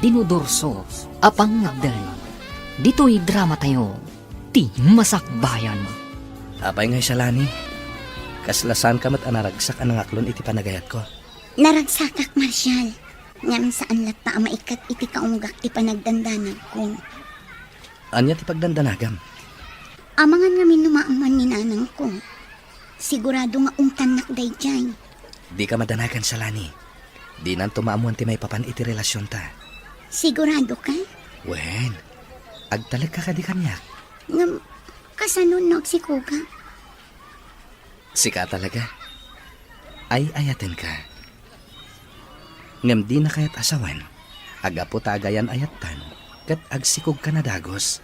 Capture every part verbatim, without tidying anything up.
Dinudurso a pangngegdan. Ditoy dramatayo, ti Masakbayan. Apay ngay, Shalani? Kasla saanka met a naragsak a nangaklon iti panagayatko? Naragsakak, Marshal. Ngem saan latta a maikat iti kaunggak ti panagdandanagko. Ania ti pagdandanagam? Amangan ngamin no maammuan ni nanangko. Sigurado nga ungtannak daydiay. Dika madanagan, Shalani. Dinanto maammuan ti maipapan iti relasionta. Sigurado ka? Wen, agtalekka kadi kaniak? Ngem, kasano no agsikogak? Sika talaga. Ay-ayatenka. Ngem dina kayat a sawen, a gapu ta agayan-ayattan, ket agsikogka a dagus.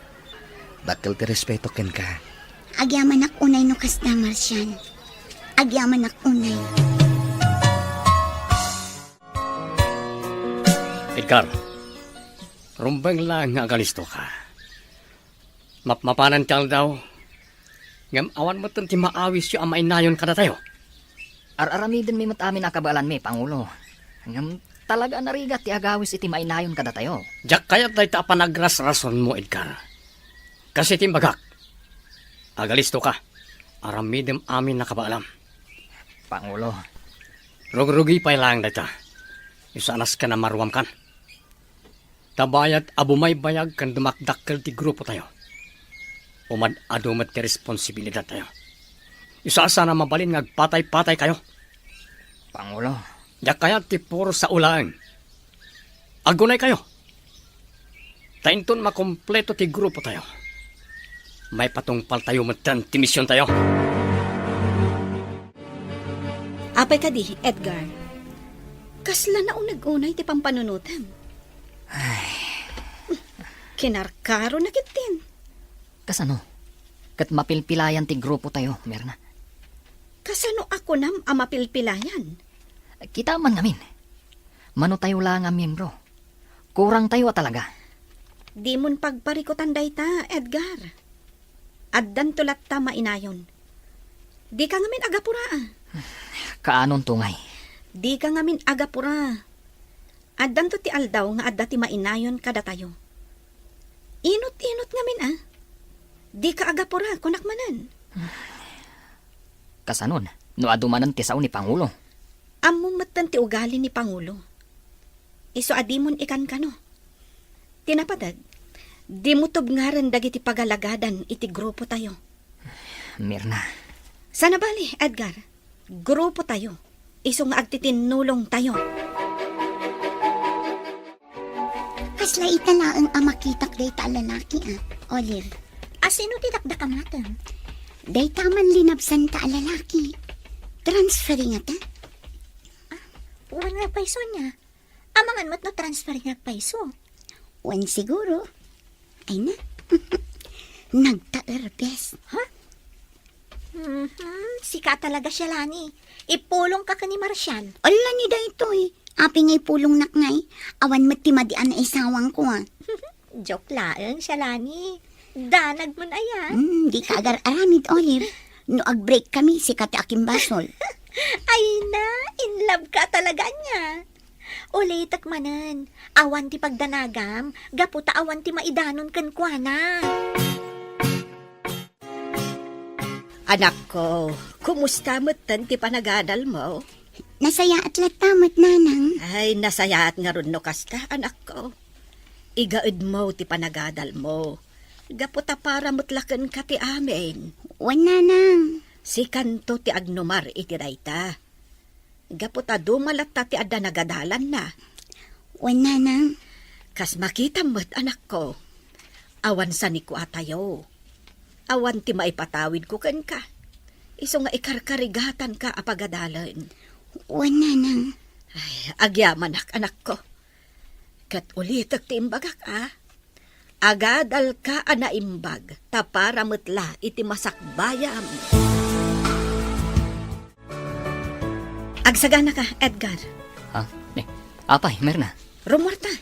Dakkel ti respetok kenka. Agyamanak unay no kasta, Marshal. Agyamanak unay. Edgar, rumbeng laeng nga agalistoka. Mapmapanan ti aldaw, ngem awan metten ti maawisyo a mainayon kadatayo. Ar-aramidenmi met amin a kabaelanmi, Pangulo. Ngem talaga a narigat ti agawis iti mainayon kadatayo. Diak kayat dayta a panagrasrasonmo, Edgar. Kas iti imbagak, agalistoka, aramidem amin a kabaelam. Pangulo. Rugrugi pay laeng dayta. Isaanas ken a maruamkan. Ta bayat a bumaybayag ken dumakdakkel ti grupotayo, umad-adu met ti responsibilidadtayo. Isu a saan a mabalin nga agpatay-pataykayo. Pangulo. Diak kayat ti puro sao laeng. Agunaykayo. Ta inton makompleto ti grupotayo, maipatungpaltayo metten ti misiontayo. Apay kadi, Edgar? Kasla nauneg unay ti pampanunotem. Ay. Kinarkaronak ketdin. Kasano? Ket mapilpilayan ti grupotayo, Mirna. Kasano a kunam a mapilpilayan? Kita man ngamin. Mano tayo la nga miyembro. Kurangtayo a talaga. Dimon pagparikutan dayta, Edgar. Addanto latta mainayon. Dika ngamin agapura, a. Kaanonto ngay? Dika ngamin agapura. Addanto ti aldaw nga adda ti mainayon kadatayo. Inut-inut ngamin, a. Dika agapura, kunak manen. Kasanon, no adu manen ti sao ni Pangulo? Ammom metten ti ugali ni Pangulo. Isu a dimon ikankano. Ti napateg, dimo tubngarem dagiti pagalagadan iti grupotayo. Mirna. Saan a bali, Edgar. Grupotayo. Isu nga agtitinnulongtayo. Kasla ita laeng a makitak dayta a lalaki, a, Olive. A sino ti dakdakamatem? Dayta a manlinabsanta a lalaki. Transferi ngata? Ah, wen nga payso ania. Amangan met no transferi nga payso. Wen siguro. Ay na. Nagtaerbes. Ha? Mhm, sika talaga, Shalani. Ipulongka ken ni Marshal. Ala ni daytoy. Apay nga ipulongnak ngay? Awan met ti madi a naisawangko, a. Joke laeng, Shalani. Danagmon aya. Hmm, dika agar-aramid, Olive. No ag-break kami, sika ti akimbasol. Ay na, in love ka talaga ania. Ulitek manen, awan ti pagdanagam, gapu ta awan ti maidanon kenkuana. Anakko, kumusta metten ti panagadalmo? Nasayaat latta met, nanang. Ay, nasayaat ngarud no kasta, anakko. Igaedmo ti panagadalmo. Gapu ta para met la kenka ti amin. Wen, nanang. Sikanto ti agnumar iti dayta. Gapu ta duma latta ti adda nagadalanna. Wen, nanang. Kas makitam met, anakko, awan sanikuatayo. Awan ti maipatawidko kenka. Isu nga ikarkarigatanka a pagadalen. Wen, nanang. Ay, agyamanak, anakko. Ket ulitek ti imbagak, a. Agadalka a naimbag, ta para met la iti masakbayam. Agsaganaka, Edgar. Ha? Eh, apay, Mirna? Rummuarta.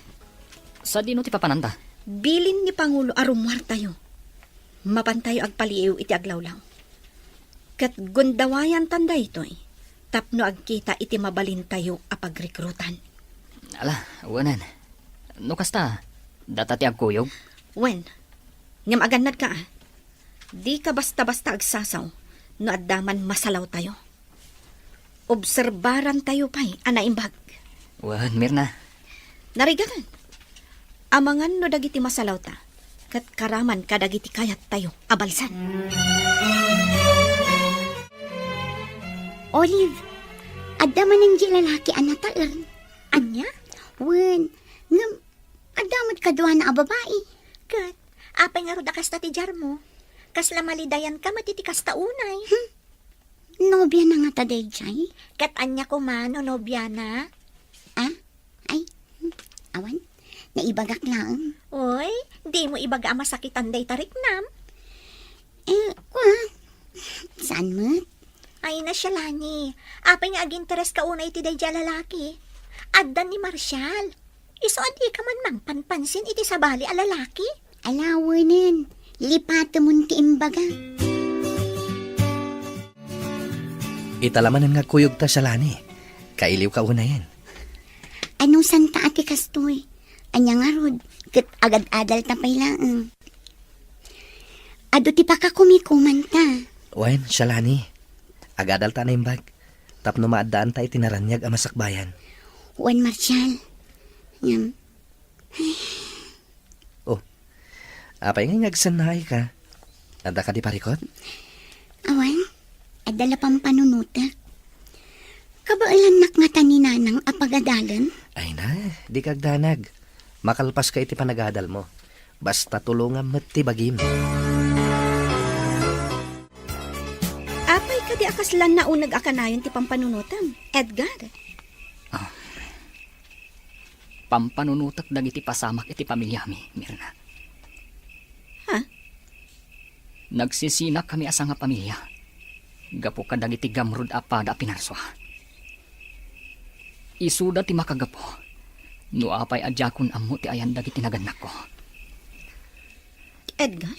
Sadino ti papananta? Bilin ni Pangulo a rummuartayo. Mapantayo agpaliiw iti aglawlaw. Ket gundawayantan daytoy tapno agkita iti mabalintayo a pagrekrutan. Ala, wanan. No kasta, data ti agkuyog? Wen, ngem agannadka, a. Dika basta-basta agsasaw no adda man masalawtayo. Obserbarantayo pay a naimbag. Wen, Mirna. Narigaten. Amangan no dagiti masalawta, ket karaman kadagiti kayattayo a balsad. Olive, adda manen di lalaki a nataer. Ania? Wen, ngem adda met kaduana a babai. Ket, apay ngarud a kasta ti diarmo? Kasla malidayanka met iti kasta unay. Hmm. Nobiana ngata daydiay? Ket ania koma no nobiana? Ah? Ay, hmm, awan. Naibagak laeng. Oy, dimo ibaga a masakitan dayta riknam. Eh, kua, saan met? Ay, na, Shalani, apay nga agintereska unay iti daydiay a lalaki? Addan ni Marshall. Isu a dika man mangpanpansin iti sabali a lalaki? Alawenen, lipatemon ti imbaga. Ita la manen nga agkuyogta, Shalani. Kailiwka unayen. Anusanta a ti kastoy? Ania ngarud, ket agad-adalta pay laeng. Adu ti pakakumikomanta. Wen, Shalani. Agadalta a naimbag. Tapno maaddaanta iti naraniag a masakbayan. Wen, Marshall. Ngem, Oh, apay nga agsannaayka? Adda kadi parikut? Awan, adda la pampanunotek. Kabaelannak ngata ni Nanang a pagadalen? Ay na, dika agdanag. Makalpaska iti panagadalmo. Basta tulongam met ti bagim. Apay kadi a kasla nauneg a kanayon ti pampanunotem, Edgar? Ah. Pampanunotek dagiti pasamak iti pamiliami, Mirna. Ha? Nagsisinakami a sangapamilia gapu kadagiti gamrud a pada a pinarsua. Isuda ti makagapu no apay a diakon ammo ti ayan dagiti nagannakko. Edgar?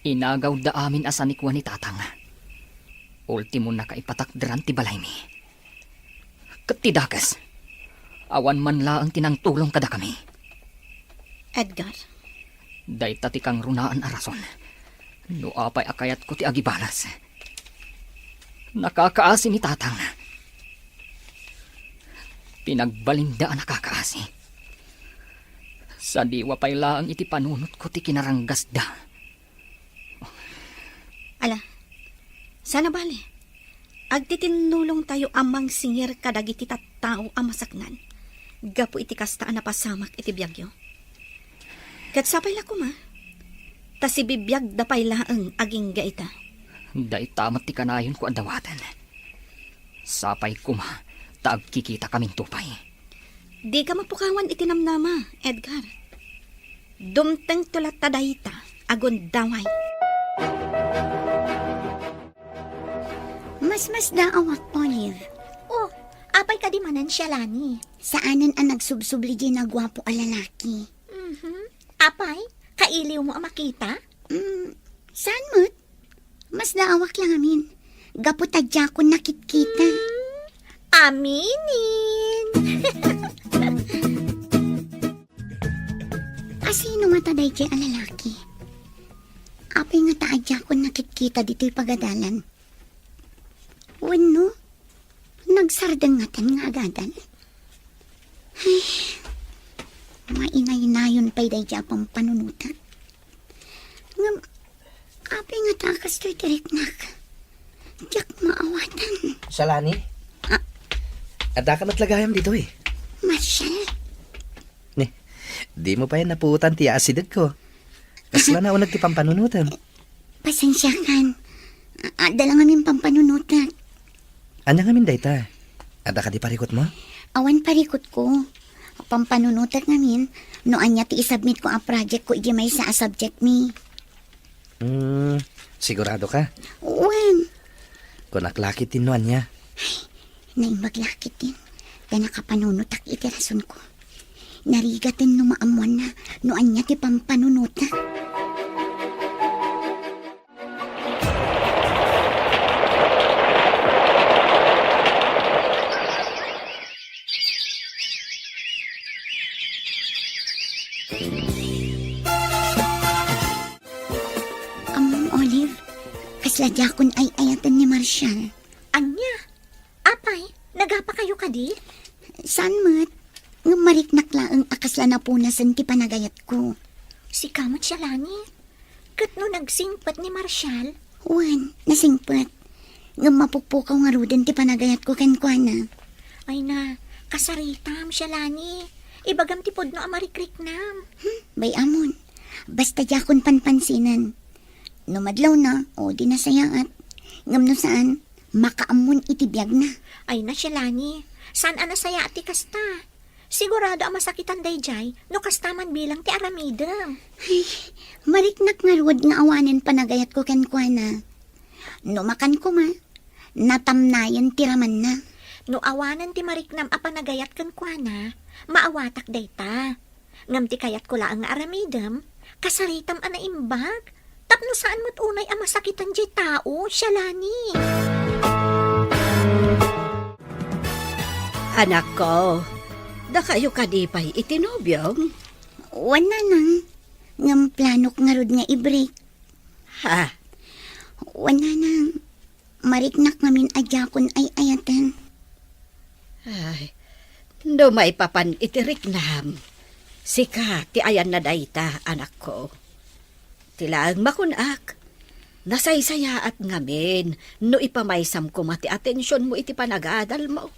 Inagawda amin a sanikua ni Tatang. Ultimo, nakaipatakderan ti balaymi. Ket ti dakes, awan man laeng ti nangtulong kadakami. Edgar? Dayta ti kangrunaan a rason no apay a kayatko ti agibalas. Nakakaasi ni Tatang. Pinagbalinda a nakakaasi. Sadiwa pay laeng iti panunotko ti kinaranggasda. Ala, saan a bale, agtitinnulongtayo a mangsingir kadagiti tattao a masaknan gapu iti kasta a napasamak iti biagyo. Ket sapay la koma, ta sibibiagda pay laeng agingga ita. Dayta met ti kanayonko a dawaten. Sapay koma ta agkikitakaminto pay. Dika mapukawan iti namnama, Edgar. Dumtengto latta dayta a gundaway. Masmasdaawak, Olive. Oh, apay kadi manen, Shalani? Saanen a nagsubsubli diay naguapo a lalaki. Mhm. Apay, kailiwmo a makita? Mm, saan met? Masdaawak la ngamin. Gapu ta diakon nakitkita. Hmm, aminen. Asino ngata daydiay a lalaki? Apay ngata a diakon nakitkita ditoy pagadalan? Wenno, nagsardeng ngaten nga agadal? Ay, mainaynayon pay daydiay a pampanunotak. Ngem, apay ngata a kastoy ti riknak? Diak maawatan. Shalani? Ah. Addaka met la gayam ditoy. Marshall? Ni, dimo pay napuotan ti asidegko. Kasla nauneg ti pampanunotem. Pasensiakan. A-, adda la ngamin pampanunotek. Ania ngamin dayta? Adda kadi parikutmo? Awan parikutko. Pampanunotek ngamin no ania ti isubmitko a projectko iti maysa a subjectmi. Hmm, siguradoka? Wen. Kunak la ketdin no ania. Ay, naimbag la ketdin ta nakapanunotak iti rasonko. Narigaten no maammoanna no ania ti pampanunotak. Ammom, Olive, kasla diakon ay-ayaten ni Marshall. Ania? Apay, nagapa kayo kadi? Saan met? Ngem mariknak laeng a kasla napunasen ti panagayatko. Sika met, Shalani. Ket no nagsingpet ni Marshall? Wen, nasingpet. Ngem mapukpukaw ngaruden ti panagayatko kenkuana. Ay na, kasaritam, Shalani. Ibagam ti pudno a marikriknam. Hmm, bay-amon. Basta diakon panpansinen. No madlawna, o di nasayaat. Ngem no saan, makaammon iti biagna. Ay na, Shalani. Saan a nasayaat ti kasta? Sigurado a masakitan daydiay no kasta man bilang ti aramidem. Ay, mariknak ngarud nga awanen panagayatko kenkuana. No makan koma, natamnayen ti ramanna. No awanen ti mariknam a panagayat kenkuana, maawatak dayta. Ngem ti kayatko laeng nga aramidem, kasaritam a naimbag. Tapno saan met unay a masakitan diay tao, Shalani. Anakko, dakayo kadi pay iti nobiom? Wen, Nanang. Ngem planok ngarud nga i-break. Ha? Wen, Nanang. Mariknak ngamin a diakon ay-ayaten. Ay, no maipapan iti riknam, sika ti ayanna dayta, anakko. Ti laeng makunak, nasaysayaat ngamin no ipamaysam koma ti atensionmo iti panagadalmo.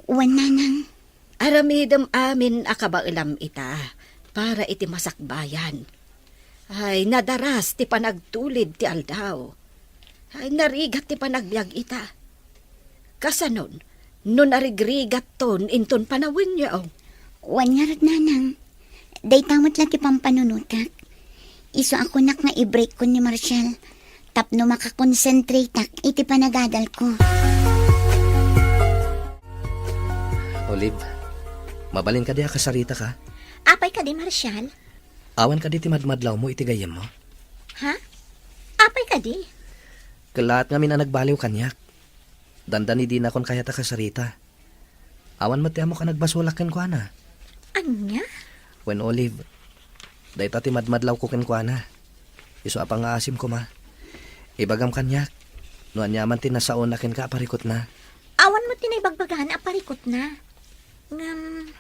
Wen, Nanang. Aramidem amin a kabaelam ita para iti masakbayan. Ay, nadaras ti panagtulid ti aldaw. Ay, narigat ti panagbiag ita. Kasanon, no narigrigatton inton panawenyo? Wen ngarud, Nanang. Dayta met la ti pampanunotak. Isu a kunak nga i-break-kon ni Marshall tapno makakonsentrateak iti panagadalko. Olive, mabalin kadi a kasaritaka? Apay kadi, Marshall? Awan kadi ti madmadlawmo iti gayyemmo? Ha? Apay kadi? Kellaat ngamin a nagbaliw kaniak. Dandani dinakon kayat a kasarita. Awan met ti ammok a nagbasolak kenkuana. Ania? Wen, Olive, dayta ti madmadlawko kenkuana. Isu a pangngaasim koma, ibagam kaniak no aniaman ti nasaona kenka a parikutna. Awan met ti naibagbagana a parikutna. Ngem,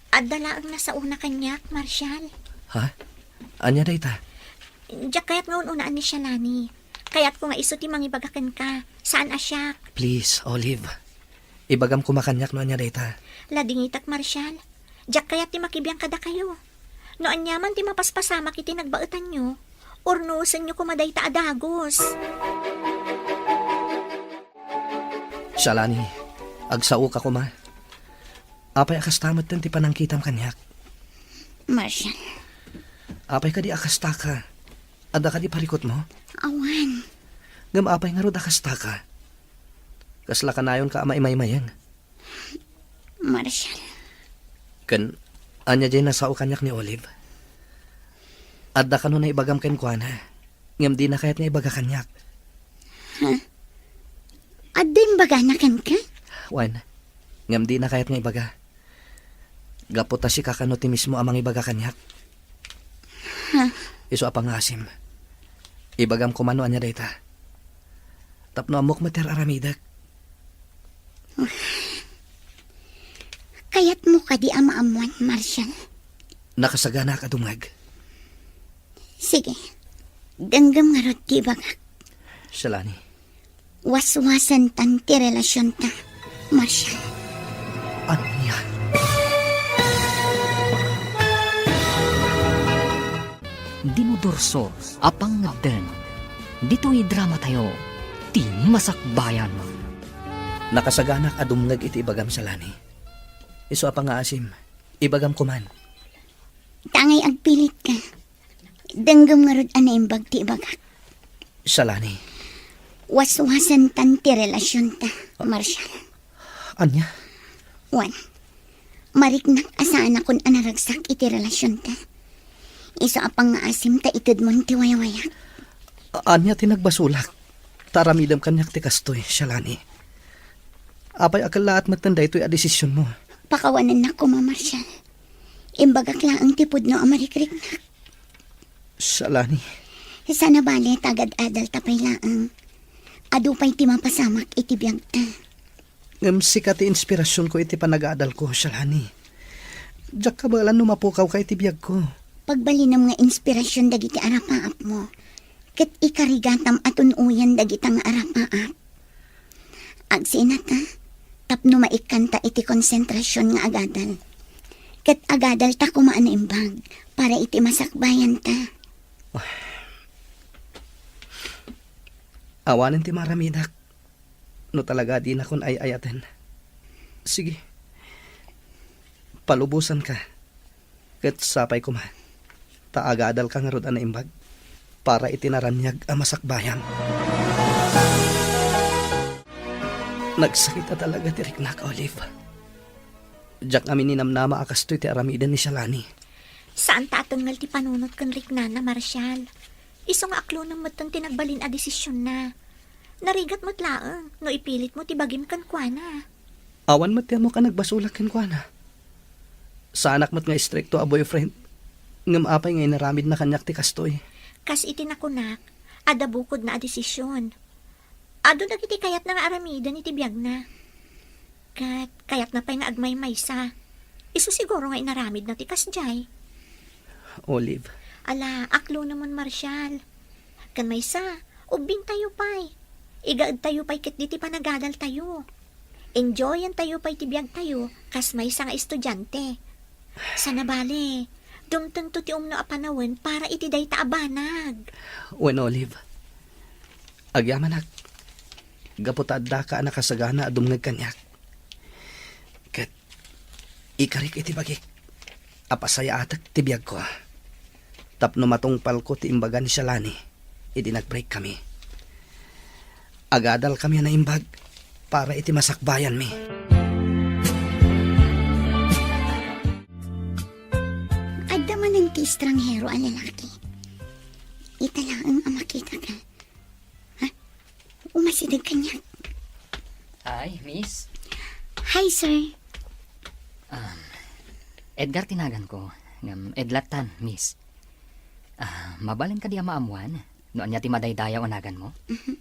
adda laeng nasaona kaniak, Marshall. Ha? Ania dayta? Diak kayat nga un-unaan ni Shalani. Kayatko nga isu ti mangibaga kenka, saan a siak. Please, Olive. Ibagam koma kaniak no ania dayta. Ladingitak, Marshall. Diak kayat ti makibiang kadakayo. No aniaman ti mapaspasamak iti nagbaetanyo, urnusenyo koma dayta a dagus. Shalani, agsaoka koma. Apay a kasta metten ti panangkitam kaniak? Marshall. Apay kadi a kastaka? Adda kadi parikutmo? Awan. Ngem apay ngarud a kastaka? Kasla kanayonka a maimaymayeng? Marshall. Ken, ania diay nasao kaniak ni Olive? Adda kano naibagam kenkuana, ngem dina kayat nga ibaga kaniak. Ha? Adda imbagana kenka? Wen, ngem dina kayat nga ibaga. Gapu ta sika kano ti mismo a mangibaga kaniak. Ha? Isu a pangngaasim. Ibagam koma no ania dayta. Tapno ammok met ti ar-aramidek. Kayatmo kadi a maammuan, Marshall? Nakasaganaak a dumngeg. Sige. Denggem ngarud ti ibagak. Shalani. Waswasentan ti relasionta, Marshall. Ania? Dinodorsor a pangngeddeng. Ditoy dramatayo, ti Masakbayan. Nakasaganaak a dumngeg iti ibagam, Shalani. Isu a pangngaasim, ibagam koman. Tangay agpilitka. Denggem ngarud a naimbag ti ibagak. Shalani. Waswasentan ti relasionta, Marshall. Ania? Wen, mariknak a saanakon a naragsak iti relasionta. Isu a pangngaasim ta itedmon ti waywayak. A-, ania ti nagbasolak? Ta aramidem kaniak ti kastoy, Shalani. Apay a kellaat metten daytoy a desisionmo? Pakawanennak koma, Marshall. Imbagak laeng ti pudno a marikriknak. Shalani. Sana bale, tagad-adal ta pay laeng. Adu pay ti mapasamak iti biagta. Ngem sika ti inspirasionko iti panagadalko, Shalani. Diak kabaelan no mapukawka iti biagko. Pagbalinem nga inspirasion dagiti arapaapmo. Ket ikarigatam a tun-oyen dagita nga arapaap. Agsinata, tapno maikkanta iti konsentrasion nga agadal. Ket agadalta koma a naimbag para iti masakbayanta. Awanen ti maramidak no talaga dinakon ay-ayaten. Sige, palubosanka. Ket sapay koma, ta agadalka ngarud a naimbag para iti naraniag a masakbayan. Nagsakit a talaga ti riknak, Olive. Diak amin ninamnama a kastoy ti aramiden ni Shalani. Saan ta a tengngel ti panunot ken riknana, Marshall. Isu nga aklonem metten ti nagbalin a desisionna. Narigat met laeng no ipilitmo ti bagim kenkuana. Awan met ti ammok a nagbasolak kenkuana. Saanak met nga istrikto a boyfriend. Ngem apay nga inaramidna kaniak ti kastoy? Kas iti nakunak, adda bukodna a desisyon. Adu dagiti kayatna nga aramiden iti biagna. Ket kayatna pay nga agmaymaysa. Isu siguro nga inaramidna ti kasdiay. Olive. Ala, aklonemon, Marshall. Ken maysa, ubbingtayo pay. Igaedtayo pay ketdi ti panagadaltayo. Enjoyantayo pay ti biagtayo kas maysa nga estudiante. Sana bale, dumtengto ti umno a panawen para iti dayta a banag. Wen, Olive. Agyamanak, gapu ta addaka a nakasagana a dumngeg kaniak. Ket ikarik iti bagik a pasayaatek ti biagko tapno matungpalko ti imbaga ni Shalani idi nag-break kami. Agadalkami a naimbag para iti masakbayanmi. Adda manen ti estranghero a lalaki. Ita laeng a makitaka. Ha? Umasideg kaniak. Hi, miss. Hi, sir. Um, Edgar ti naganko. Ngem Ed lattan, miss. Ah, mabalin kadi a maammuan no ania ti madaydayaw a naganmo? Mhm.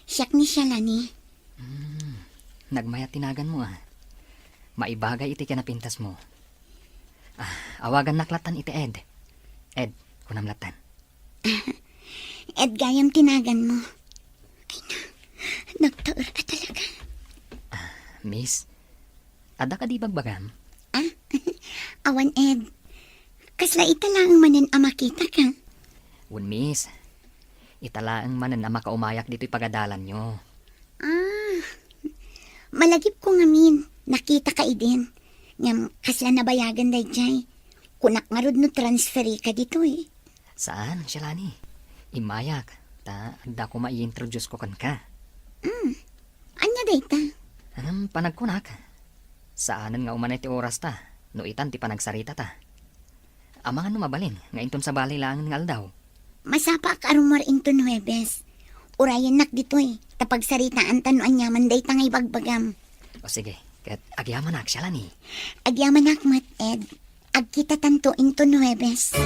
Siak ni Shalani. Hmm, nagmayat ti naganmo, ah. Maibagay iti kinapintasmo. Ah, awagannak lattan iti Ed. Ed, kunam lattan. Ed gayam ti naganmo. Ay na, nagtaer ka talaga. Ah, miss, adda kadi ibagbagam? Ah, awan, Ed. Kasla ita laeng manen a makitaka? Wen, miss. Ita laeng manen a makaumayak ditoy pagadalanyo. Ah, malagipko ngamin, nakitaka idin. Ngem kasla nabayagan daydiay. Kunak ngarud no transferika ditoy. Saan, Shalani. Immayak, ta adda koma i-introduce ko kenka. Hmm. Ania dayta? Ngem panagkunak, saanen nga umanay ti orasta no itan ti panagsaritata. Amangan no mabalin nga inton sabali laengen nga aldaw. Masapaak a rummuar inton Huwebes. Urayennak ditoy, ta pagsaritaanta no aniaman dayta nga ibagbagam. O sige, ket agyamanak, Shalani. Agyamanak met, Ed. Agkitatanto inton Huwebes.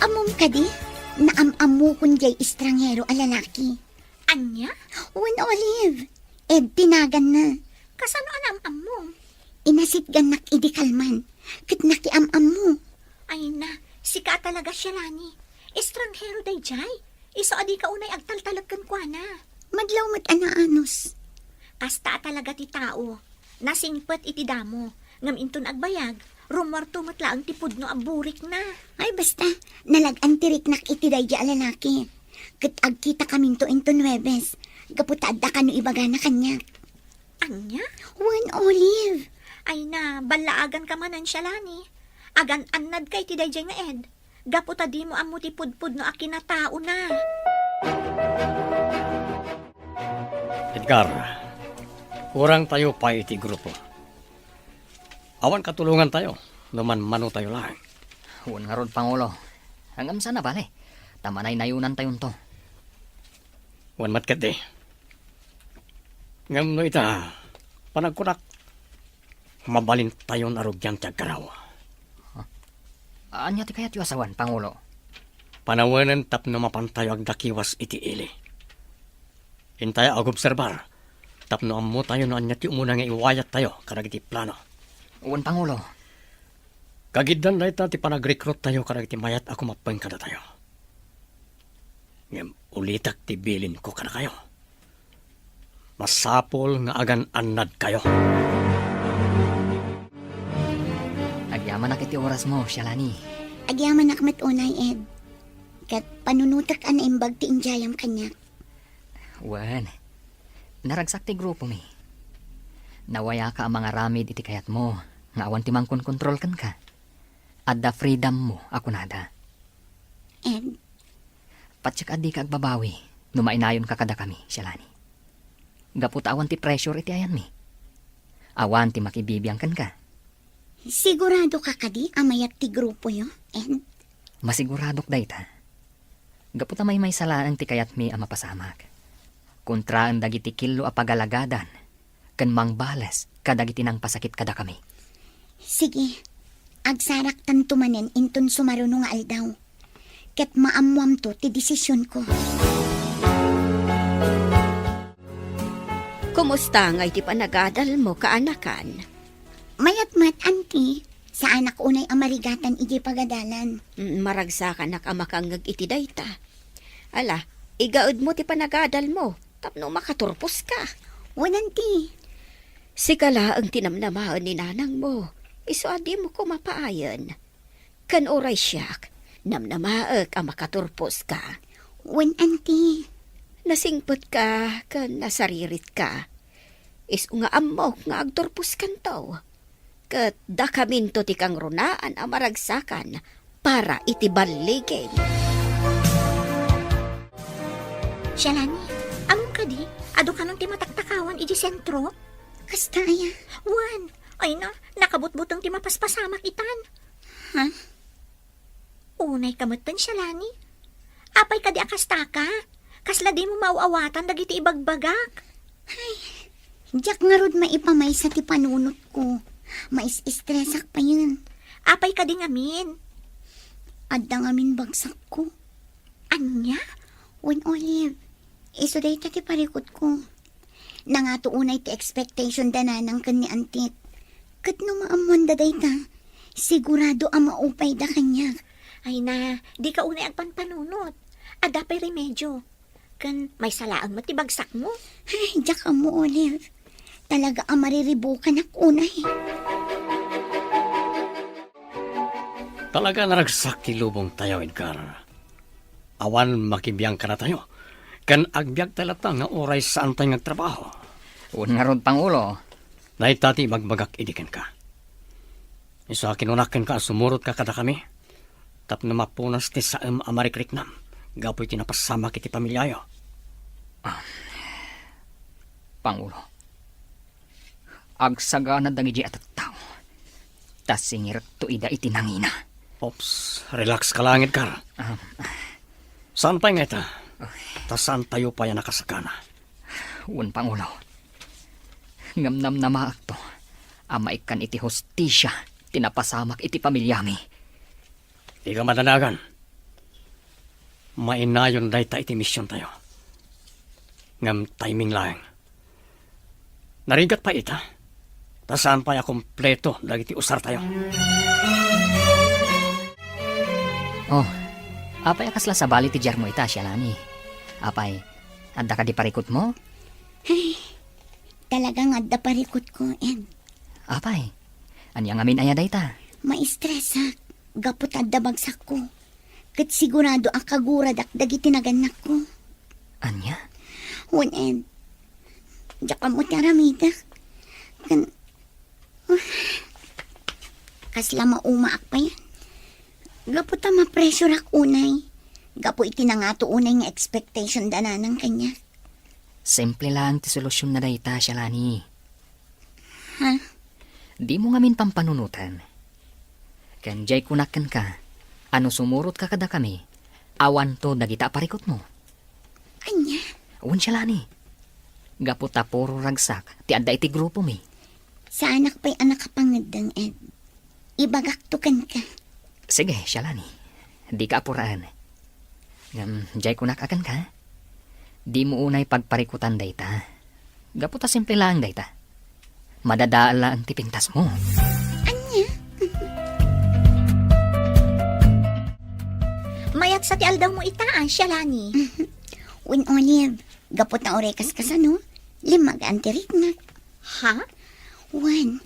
Ammom kadi, naam-ammokon diay estranghero a lalaki. Ania? Wen, Olive. Ed ti naganna. Kasano a naam-ammom? Inasitgannak idi kalman, ket nakiam-ammo. Ay na, sika a talaga, Shalani. Estranghero daydiay. Isu a dika unay agtaltalek kenkuana. Madlaw met a naanus. Kasta a talaga ti tao. Nasingpet iti damo. Ngem inton agbayag, rummuarto met laeng ti pudno a burikna. Ay, basta, nalag-an ti riknak iti daydiay a lalaki. Ket agkitakaminto inton Huwebes, gapu ta adda kano ibagana kaniak. Ania? Wen, Olive. Ay na, ballaaganka manen, Shalani. Agan-annadka iti daydiay nga Ed. Gapu ta dimo ammo ti pudpudno a kinataona. Edgar, kurangtayo pay iti grupo. Awan katulongantayo no manmanotayo laeng. Wen ngarud, Pangulo. Ngem saan a bale, ta manaynayonantayonto. Wen met ketdi. Ngem no ita, panagkunak, Mabalintayon a rugian ti agkaraw. Ania ti kayatyo a sawen, Pangulo? Panawenen tapno mapantayo agdakiwas iti ili. Intayo agobserbar tapno ammotayo no ania ti umuna nga iwayattayo kadagiti plano. Wen, Pangulo. Kagiddan dayta ti panagrekruttayo kadagiti mayat a kumappeng kadatayo. Ngem ulitek ti bilinko kadakayo. Masapul nga agan-annadkayo. Agyamanak iti orasmo, Shalani. Agyamanak met unay, Ed. Ket panunotek a naimbag ti idiayam kaniak. Wen, naragsak ti grupomi. Nawayaka a mangaramid iti kayatmo nga awan ti mangkonkontrol kenka. Adda freedommo a kunada. Ed? Patiek a dika agbabawi no mainayonka kadakami, Shalani. Gapu ta awan ti pressure iti ayanmi. Awan ti makibibiang kenka. Siguradoka kadi a mayat ti grupoyo, Ed? Masiguradok dayta. Gapu ta maymaysa laeng ti kayatmi a mapasamak. Kontraen dagiti killo a pagalagadan ken mangbales kadagiti nangpasakit kadakami. Sige, agsaraktanto manen inton sumaruno nga aldaw. Ket maammoamto ti desisionko. Kumusta ngay ti panagadalmo, kaanakan? Mayat met, Auntie. Saanak unay a marigatan idiay pagadalan. Mm, maragsakanak a makangngeg iti dayta. Ala, igaedmo ti panagadalmo tapno makaturposka. Wen, Auntie. Sika laeng ti namnamaen ni nanangmo. Isu a dimo koma paayen. Ken uray siak, namnamaek a makaturposka. Wen, Auntie. Nasingpetka ken nasariritka. Isu nga ammok nga agturposkanto. Ket dakaminto ti kangrunaan a maragsakan para iti balliging. Shalani, ammom kadi, adu kanon ti mataktakawan idiay sentro? Kasta aya? Wen, ay na, nakabutbuteng ti mapaspasamak itan. Ha? Unay ka metten, Shalani. Apay kadi a kastaka? Kasla dimo maaw-awatan dagiti ibagbagak? Ay, diak ngarud maipamaysa ti panunotko. Mais-estresak payen. Apay kadi ngamin? Adda ngamin bagsakko. Ania? Wen, Olive, isu dayta ti parikutko. Nangato unay ti expectation da nanang ken ni Antit. Ket no maammoanda dayta, sigurado a maupayda kaniak. Ay na, dika unay agpanpanunot. Adda pay remedio. Ken maysa laeng met ti bagsakmo. Ay, diak ammo, Olive. Talaga a mariribukanak unay. Talaga naragsak ti lubongtayo, Edgar. Awan makibiang kadatayo, ken agbiagta latta nga uray saantay nga agtrabaho. Wen ngarud, Pangulo. Dayta ti ibagbagak idi kenka. Isu a kinunak kenka a sumurotka kadakami, tapno mapunas ti saem a marikriknam gapu iti napasamak iti pamiliayo. Ah, Pangulo. Agsagana dagiti a tattao, ta singirekto ida iti nangina. Ops, relax ka laeng, Edgar. Ah. Saan pay nga ita? Ay. Ta saantayo pay a nakasagana. Wen, Pangulo. Ngem namnamaekto a maikkan iti hustisia ti napasamak iti pamiliami. Dika madanagan. Mainayon dayta iti misiontayo. Ngem timing laeng. Narigat pay ita, ta saan pay a kompleto dagiti usartayo. Oh, apay a kasla sabali ti diarmo ita, Shalani? Apay, adda kadi parikutmo? Ay, talaga nga adda parikutko, Ed. Apay, ania ngamin aya dayta? Maistresak, gapu ta adda bagsakko. Ket sigurado a kaguradak dagiti nagannakko. Ania? Wen, Ed, diak ammo ti aramidek. Ken, kasla maumaak payen. Gapu ta mapressureak unay. Gapu iti nangato unay nga expectation da nanang kaniak. Simple laeng ti solusyon na dayta, Shalani. Ha? Dimo ngamin pampanunoten. Ken diay kunak kenka a no sumurotka kadakami, awanto dagita a parikutmo. Ania? Wen, Shalani. Gapu ta puro ragsak ti adda iti grupomi. Saanak pay a nakapangeddeng, Ed. Ibagakto kenka. Sige, Shalani. Dika apuraen. Ngem, jay kunak a kenka, dimo unay pagparikutan dayta. Gapu ta simple laeng dayta. Madadael laeng ti pintasmo. Ania? Mayat sa ti aldawmo ita, a, Shalani. Wen, Olive, gapu ta uray kas kasano, limmagaan ti riknak. Ha? Wen,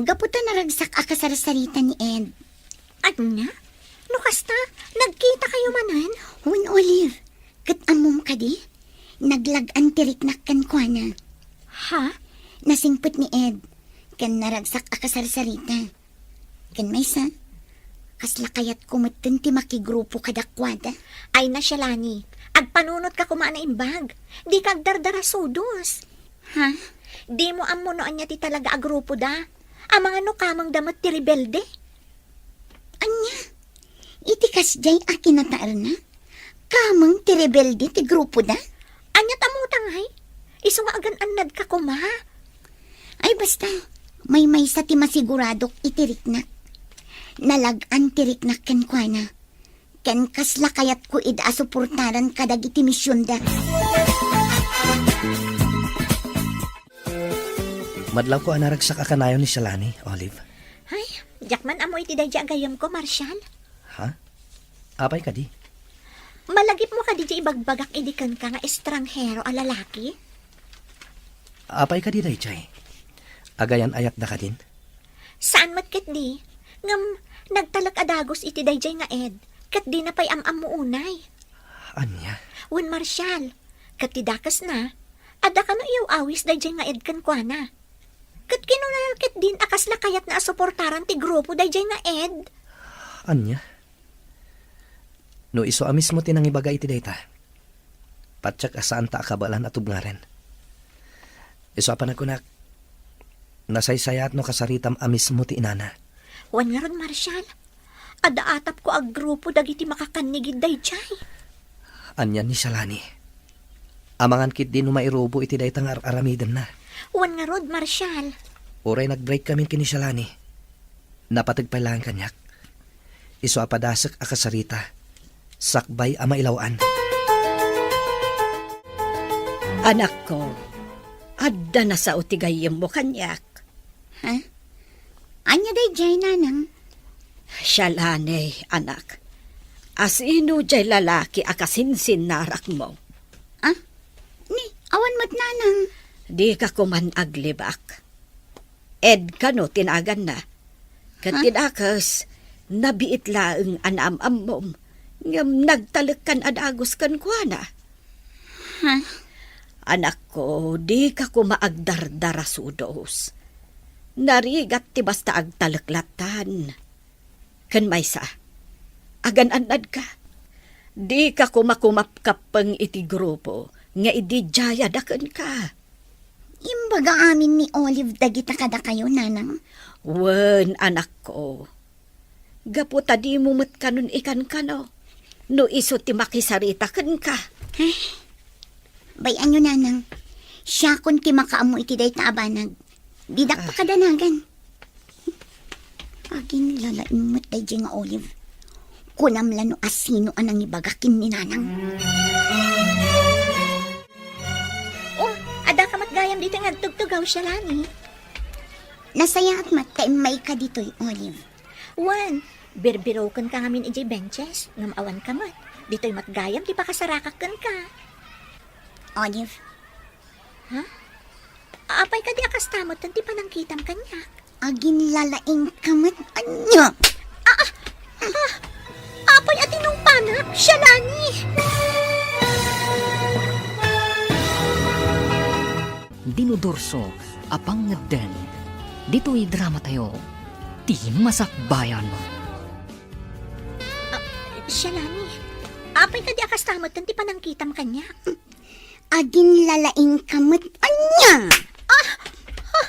gapu ta naragsak a kasarsarita ni Ed. Ania? No kasta, nagkitakayo manen? Wen, Olive, ket ammom kadi? Naglag-an ti riknak kenkuana. Ha? Nasingpet ni Ed, ken naragsak a kasarsarita. Ken maysa, kasla kayatko metten ti makigrupo kadakuada. Ay na, Shalani, agpanunotka koma a naimbag. Dika agdardarasudos. Ha? Dimo ammo no ania ti talaga a grupoda. Amangan no kamengda met ti rebelde. Ania? Iti kasdiay a kinataerna? Kameng ti rebelde ti grupoda? Ania ta mutangay? Isu nga agan-annadka koma. Ay, basta, maymaysa ti masiguradok iti riknak. Nalag-an ti riknak kenkuana. Ken kasla kayatko ida a suportaran kadagiti misionda. Madlawko a naragsak a kanayon ni Shalani, Olive. Ay, diak man ammo iti daydi a gayyemko, Marshal. Ha? Apay kadi? Malagipmo kadi ti ibagbagak idi kenka nga estranghero a lalaki? Apay kadi daydiay? Agayan-ayatda kadin? Saan met ketdi, ngem nagtalek a dagus iti daydiay nga Ed, ket dina pay am-ammo unay. Ania? Wen, Marshal, ket ti dakesna, adda kano iyaw-awis daydiay nga Ed kenkuana. Ket kinuna ketdin a kasla kayatna a suportaran ti grupo daydiay nga Ed. Ania? No isu a mismo ti nangibaga iti dayta, patiek a saanta a kabaelan a tubngaren. Isu a panagkunak, nasaysayaat no kasaritam a mismo ti inana. Wen ngarud, Marshal, adda atapko a grupo dagiti makakannigid daydiay. Ania ni Shalani? Amangan ketdi no mairubo iti dayta nga ar-aramidenna. Wen ngarud, Marshal. Uray nag-break kami ken ni Shalani, napateg pay laeng kaniak. Isu a padasek a kasarita, sakbay a mailaw-an. Anakko, adda nasao ti gayyemmo kaniak. Ha? Ania daydiay, nanang? Shalani, anak. Asino diay lalaki a kasinsinnarakmo? Ah? Ni, awan met, nanang. Dika koman aglibak. Ed kano ti naganna. Ket ti dakes, nabiit laeng a naam-ammom, ngem nagtalekkan a dagus kenkuana. Ha? Anakko, dika koma agdardarasudos. Narigat ti basta agtalek lattan. Ken maysa, agan-annadka. Dika koma kumapkappeng iti grupo nga ididiayada kenka. Imbaga amin ni Olive dagita kadakayo, nanang? Wen, anakko. Gapu ta dimo met kanon ikankano no isu ti makisarita kenka. Ay, bay-anyo, nanang. Siakon ti makaammo iti dayta a banag. Didak Ah. pakadanagan. Aginlalaing met daydiay nga Olive. Kunam la no asino a nangibaga ken ni nanang. Oh, adda ka met gayam ditoy nga agtugtugaw, Shalani. Nasayaat met ta immayka ditoy, Olive. Wen, birbiroken ka ngamin idiay benches, ngem awan ka met. Ditoy met gayam ti pakasarakak kenka. Olive. Ha? Apay kadi a kasta met ti panangkitam kaniak? Aginlalaing ka met ania? Ah, ah, ah, apay a tinungpanak, Shalani? Dinudurso a pangngedden. Ditoy drama tayo, ti Masakbayan. Ah, Shalani, apay kadi a kasta met ti panangkitam kaniak? Aginlalaing ka met ania? Ah, ah,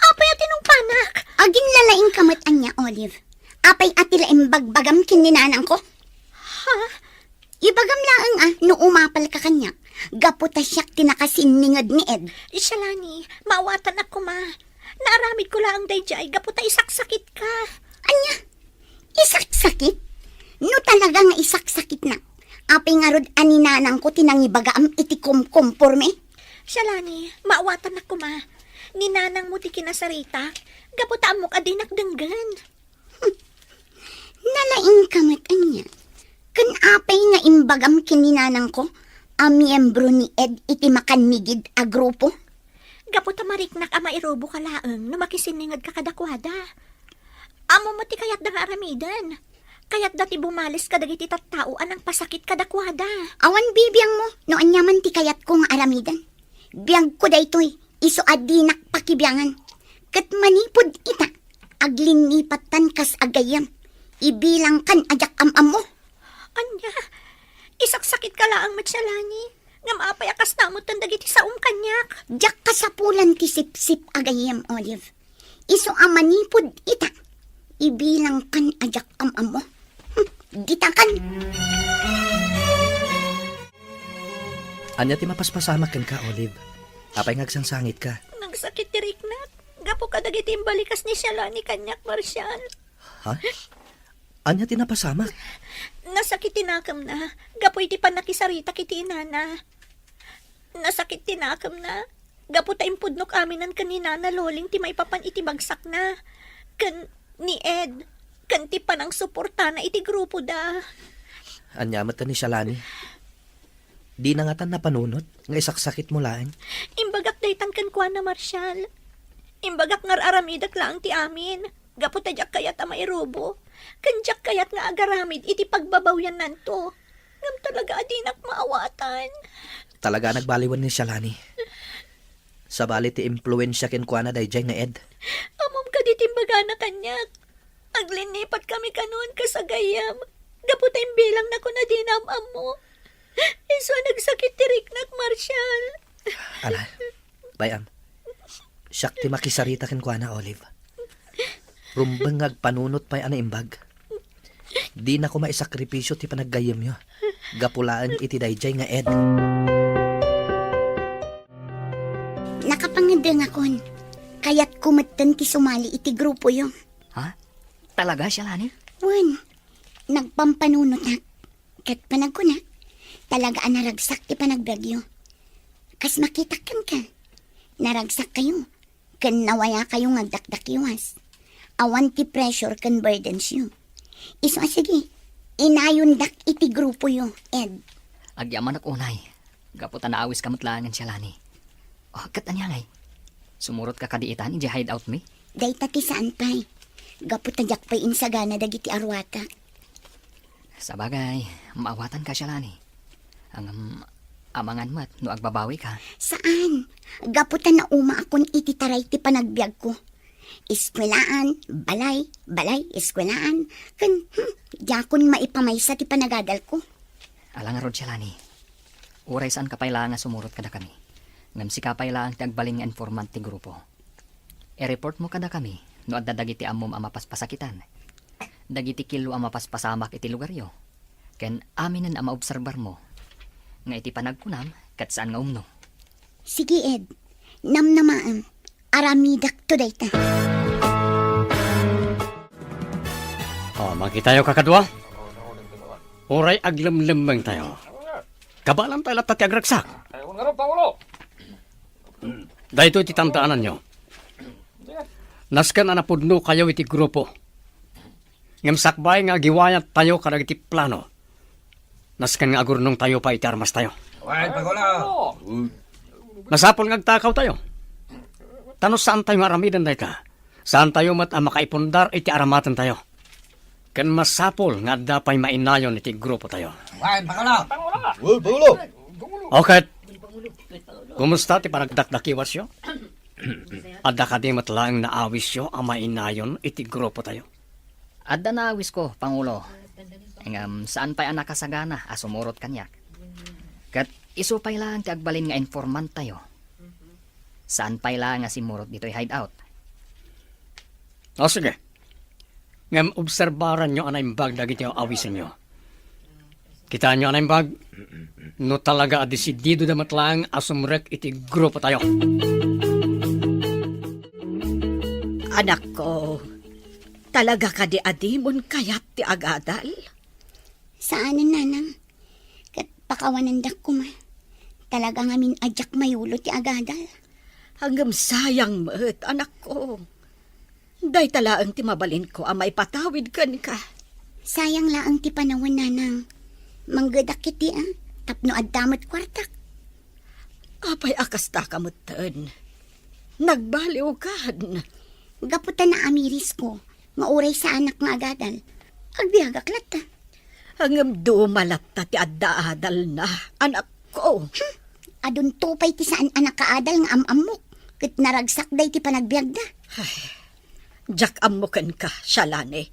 apay a tinungpanak? Aginlalaing ka met ania, Olive? Apay a ti la imbagbagam ken ni nanangko? Ha? Ibagam laeng a no umapal ka kaniak, gapu ta siak ti nakasinninged ni Ed. Shalani, maawatan ak koma. Naaramidko laeng daydiay gapu ta isaksakitka. Ania? Isaksakit? No talaga nga isaksakitnak, apay ngarud a ni nanangko ti nangibagaam iti komkomporme? Shalani, maawatannak koma. Ni nanangmo ti kinasaritak, gapu ta ammok a dinak denggen. Nalaingka met ania? Ken apay nga imbagam ken ni nanangko a miyembro ni Ed iti makannigid a grupo? Gapu ta mariknak a mairuboka laeng no makisinningedka kadakuada. Ammom met ti kayatda nga aramiden. Kayatda ti bumalis kadagiti tattao a nangpasakit kadakuada. Awan bibiangmo no ania man ti kayatko nga aramiden. Biagko daytoy, isu a dinak pakibiangan. Ket manipud ita, aglinipattan kas gayyem. Ibilangkan a diak am-ammo. Ania? Isaksakitka laeng met, Shalani. Ngem apay a kasta metten dagiti saom kaniak? Diak kasapulan ti sipsip a gayyem, Olive. Isu a manipud ita, ibilangkan a diak am-ammo. Hmm, ditakan. Ania ti mapaspasamak kenka, Olive? Apay nga agsangsangitka? Nagsakit ti riknak. Gapu kadagiti imbalikas ni Shalani kaniak, Marshall. Ha? Ania ti napasamak? Nasakit ti nakemna gapu iti pannakisaritak iti inana. Nasakit ti nakemna gapu ta impudnok aminen ken ni Nana Loling ti maipapan iti bagsakna, ken ni Ed, ken ti panangsuportana iti grupoda. Ania met ni Shalani? Dina ngatan napanunot nga isaksakitmo laeng? Imbagak daytan kenkuana, Marshall. Imbagak nga ar-aramidek laeng ti amin, gapu ta diak kayat a mairubo, ken diak kayat nga agaramid iti pagbabawiannanto. Ngem talaga a dinak maawatan. Talaga a nagbaliwen ni Shalani. Sabali ti impluensia kenkuana daydiay nga Ed. Ammom kadi ti imbagana kaniak. Aglinipat kami kanon kas gayyem. Gapu ta imbilangna kuna dina am-ammo. Isu a nagsakit ti riknak, Marshall. Ala, bay-am. Siak ti makisarita kenkuana, Olive. Rumbeng nga agpanunot pay a naimbag. Dinako maisakripisio ti panaggayyemyo gapu laeng iti daydiay nga Ed. Nakapangedengakon. Kayatko metten ti sumali iti grupoyo. Ha? Talaga, Shalani? Wen, nagpampanunotak. Ket panagkuna, talaga a naragsak ti panagbiagyo. Kas makitak kenka, naragsakkayo, ken nawayakayo nga agdakdakiwas. Awan ti pressure ken burdensyo. Isu a sige, inayondak iti grupoyo, Ed. Agyamanak unay, gapu ta naawiska met laengen, Shalani. Oh, ket ania ngay? Sumurotka kadi itan idiay hideout mi? Dayta ti saan pay. Gapu ta diak pay insagana dagiti aruatak. Sabagay, maawatanka, Shalani. Ngem, amangan met no agbabawika. Saan? Gapu ta naumaakon iti taray ti panagbiagko. Eskuelaan, balay, balay, eskuelaan. Ken, hmm, diakon maipamaysa ti panagadalko. Ala ngarud, Shalani. Uray saanka pay laeng a sumurot kadakami. Ngem sika pay laeng ti agbalin nga informant ti grupo. I-reportmo kadakami no adda dagiti ammom a mapaspasakitan, dagiti killo a mapaspasamak iti lugaryo, ken aminen a maobserbarmo nga iti panagkunam ket saan nga umno. Sige, Ed. Namnamaem. Aramidakto dayta. O, makitayo, kakadua. Uray aglemlemmengtayo, kabaelantayo latta ti agragsak. Daytoy ti tandaananyo. Nasken a napudnokayo iti grupo. Ngem sakbay nga agiwayattayo kadagiti plano, nasken nga agurnongtayo pay iti armastayo. Wen, Pangulo. Masapul nga agtakawtayo. Ta no saantayo nga aramiden dayta, saantayo met a makaipundar iti aramatentayo. Ken masapul nga adda pay mainayon iti grupotayo. Wen, Pangulo. Wen, Pangulo. O ket, kumusta ti panagdakdakiwasyo? Adda kadi met laeng naawisyo a mainayon iti grupotayo? Adda naawisko, Pangulo. Ngem saan pay a nakasagana a sumurot kaniak. Ket isu pay laeng ti agbalin nga informanttayo. Saan pay laeng a simmurot ditoy hideout. O, sige. Ngem obserbaranyo a naimbag dagiti awisenyo. Kitaenyo a naimbag, no talaga a desididoda met laeng a sumrek iti grupotayo. Anakko, talaga kadi a dimon kayat ti agadal? Saanen, nanang. Ket pakawanendak koma. Talaga ngamin a diak mayulo ti agadal. Ngem sayang met, anakko. Dayta laeng ti mabalinko a maipatawid kenka. Sayang laeng ti panawen, nanang. Manggedak iti, a, tapno adda met kuartak. Apay a kastaka metten? Nagbaliwkan. Gapu ta naamirisko nga uray saanak nga agadal, agbiagak latta. Ngem duma latta ti adda adalna, anakko. Hmm, adunto pay ti saan a nakaadal nga am-ammok, ket naragsak daydi panagbiagda. Ay, diak ammo kenka, Shalani.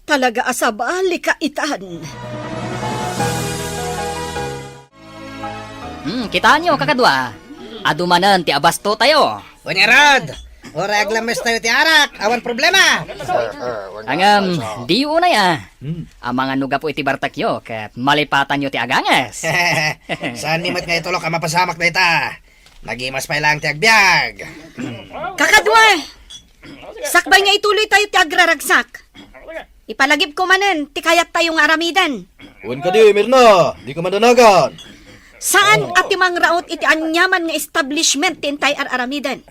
Talaga a sabalika itan. Hmm, kitaenyo, kakadua. Adu manen ti abastotayo. Wen ngarud, uray aglammestayo ti arak, awan problema. Ngem, di unay, a. Hmm. Amangan no gapu iti bartekyo, ket malipatanyo ti aganges. Saan ni met nga itulok a mapasamak dayta. Nagimas pay laeng ti agbiag. Kakadua! Sakbay nga ituloytayo ti agraragsak, ipalagipko manen ti kayattayo nga aramiden. Wen kadi, Mirna, dika madanagan. Saan a ti mangraut iti aniaman nga establishment ti intay ar-aramiden.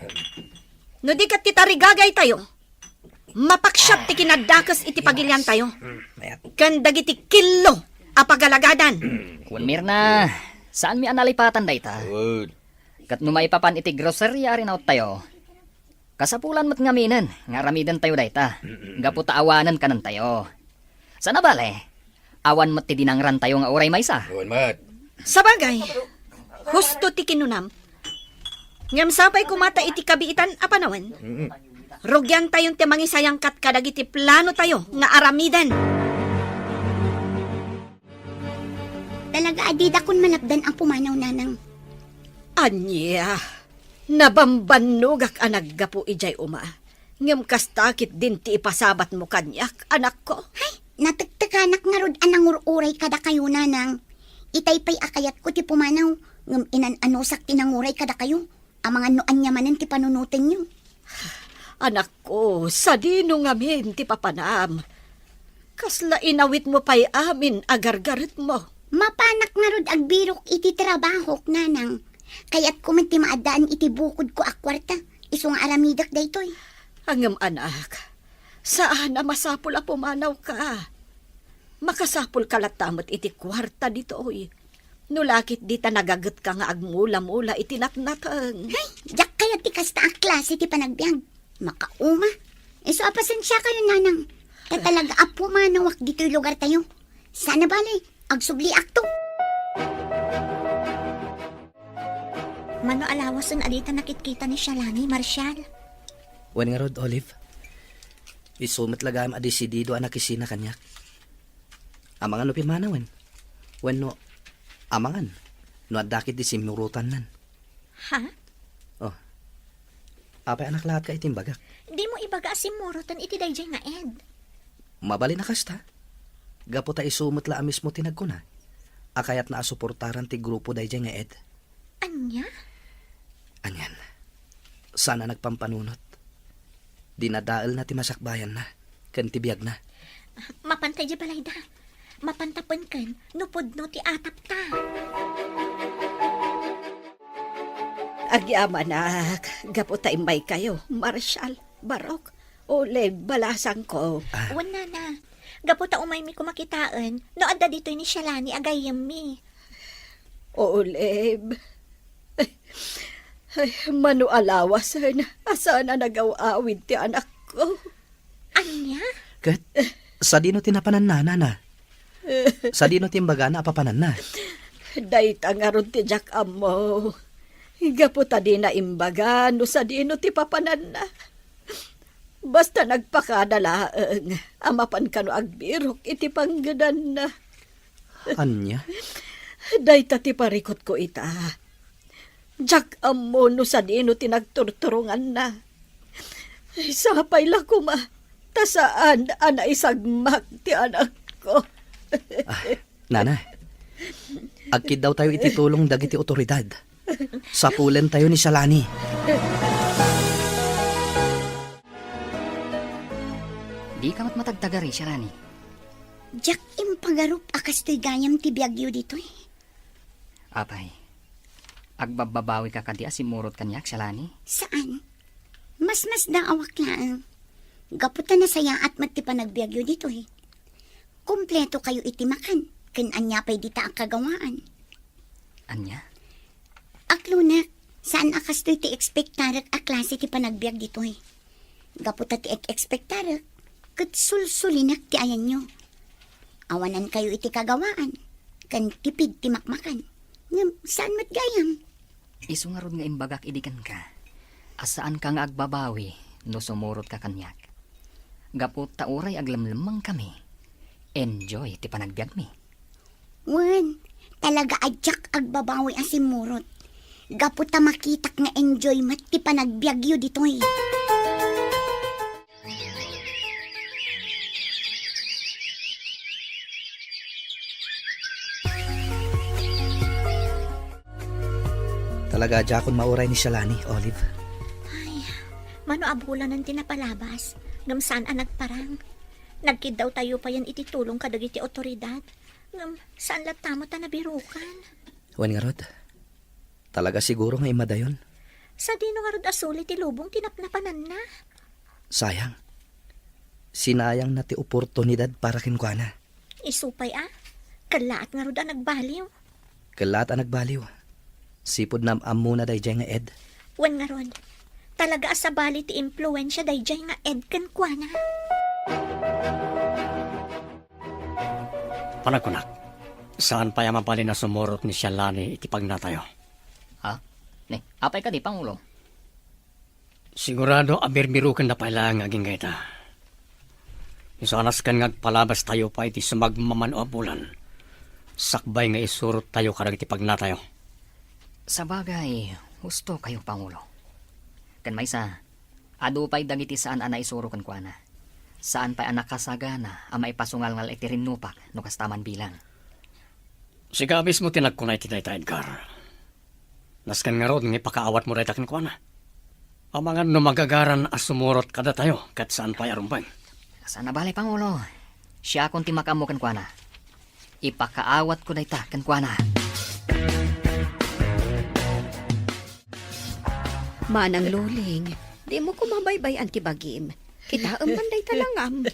No di ket ti tarigagaytayo, mapaksiat ti kinadakes iti pagiliantayo ken dagiti killo a pagalagadan. Wen, Mirna, saanmi a nalipatan dayta. Wen. Ket no maipapan iti groceria a rinaottayo, kasapulan met ngaminen nga aramidentayo dayta, gapu ta awanen kanentayo. Saan a bale, awan met ti dinangrantayo nga uray maysa. Wen met. Sabagay, husto ti kinunam. Ngem sapay koma ta iti kabiitan a panawen, mm-mm, rugiantayon ti mangisayangkat kadagiti planotayo nga aramiden. Talaga a didakon malapdan a pumanaw, nanang. Ania, nabambannogak a naggapu idiay uma. Ngem kasta ketdin ti ipasabatmo kaniak, anakko. Hay, natektekanak ngarud a nangur-uray kadakayo, nanang. Itay pay a kayatko ti pumanaw, ngem inan-anusak ti nanguray kadakayo. Amangan no ania manen ti panunotenyo. Anakko, sadino ngamin ti papanam? Kasla inawitmo pay amin a gargaretmo. Mapanak ngarud agbirok iti trabahok, nanang. Kayatko met ti maaddaan iti bukodko a kuarta, isu nga aramidek daytoy. Ngem, anak, saan a masapul a pumanawka. Makasapulka latta met iti kuarta ditoy. No la ketdi ta nagagetka nga agmula-mula iti natnateng. Hay, diak kayat ti kasta a klase ti panagbiag. Makauma. Isu a pasensiakayo, nanang. Ta talaga a pumanawak ditoy lugartayo. Saan a bale, agsubliakto. Mano a lawasen a dita nakitkita ni Shalani, Marshal? Wen ngarud, Olive. Isu met la gayam a desidido a nakisina kaniak. Amangan no pimmanawen. Wenno, amangan no adda ketdi simmurotannan. Ha? Oh. Apay a naklatka iti imbagak? Dimo ibaga a simmurotan iti daydiay nga ed. Mabalin a kasta. Gapu ta isu met la a mismo ti nagkuna a kayatna a suportaran ti grupo daydiay nga ed. Ania? Anian, saan a nagpampanunot. Dinadaelna ti masakbayanna ken ti biagna. Mapanta idiay balayda. Mapanta pengken no pudno ti atapta. Agyamanak, gapu ta immaykayo, Marshal, Barok, Olive, balasangko. Ah. Wen, nana. Gapu ta umaymi koma kitaen no adda ditoy ni Shalani a gayyemmi. Olive. Ay, mano a lawasen a saan a nagaw-awid ti anakko. Ania? Ket, sadino ti napananna, nana? Sadino ti imbagana a papananna? Dayta ngarud ti diak ammo. Gapu ta dina imbaga no sadino ti papananna. Basta nagpakada laeng a mapan kano agbirok iti panggedanna. Ania? Dayta ti parikutko ita. Diak ammo no sadino ti nagturturonganna. Sapay la koma ta saan a naisagmak ti anakko. Ah, nana, agkiddawtayo iti tulong dagiti otoridad. Sapulentayo ni Shalani. Dika met matagtagari, Shalani. Diak impagarup a kastoy gayam ti biagyo ditoy. Apay, agbabbabawika kadi a simmurot kaniak, Shalani? Saan. Masmasdaawak laeng. Gapu ta nasayaat met ti panagbiagyo ditoy. Kumpleto kayo iti makan, ken ania pay dita a kagawaan. Ania? Aklonek, saan a kastoy ti ekspektarek a klase ti panagbiag ditoy. Gapu ta ti ek-ekspektarek, ket sulsulinek ti ayanyo. Awanan kayo iti kagawaan, ken tipid ti makmakan. Ngem saan met gayam. Isu ngarud nga imbagak idi kenka a saanka nga agbabawi no sumurotka kaniak. Gapu ta uray aglemlemmengkami, enjoy ti panagbiagmi. Wen, talaga a diak agbabawi a simmurot. Gapu ta makitak nga enjoy met ti panagbiagyo ditoy. Talaga a diakon mauray ni Shalani, Olive. Ay, mano a bulanen ti napalabas, ngem saan a nagparang. Nagkiddawtayo payen iti tulong kadagiti awtoridad, ngem saan latta met a nabirukan. Wen ngarud, talaga siguro nga immadayon. Sadino ngarud a suli ti lubong ti napnapananna? Sayang. Sinayangna ti oportunidad para kenkuana. Isu pay a, kellaat ngarud a nagbaliw. Kellaat a nagbaliw. Sipud naam-ammona daydiay nga Ed. Wen ngarud, talaga a sabali ti impluensia daydiay nga Ed kenkuana. Panagkunak, saan pay a mabalin a sumurot ni Shalani iti pagnatayo. Ha? Ni, apay kadi, Pangulo? Sigurado a birbirukenna pay laeng nga agingga ita. Isu a nasken nga agpalabastayo pay iti sumagmamano a bulan, sakbay nga isurottayo kadagiti pagnatayo. Sabagay, husto kayo, Pangulo. Ken maysa, adu pay dagiti saan a naisuro kenkuana. Saan pay a nakasagana a maipasungalngal iti rinnupak no kasta man bilang. Sika mismo ti nagkuna iti dayta, Edgar. Nasken ngarud nga ipakaawatmo dayta kenkuana. Amangan no magagaran a sumurot kadatayo ket saan pay a rumbeng. Saan a bale, Pangulo. Siakon ti makaammo kenkuana. Ipakaawatko dayta kenkuana. Manang Luling, dimo koma baybay-an ti bagim. Kitaem man dayta langam.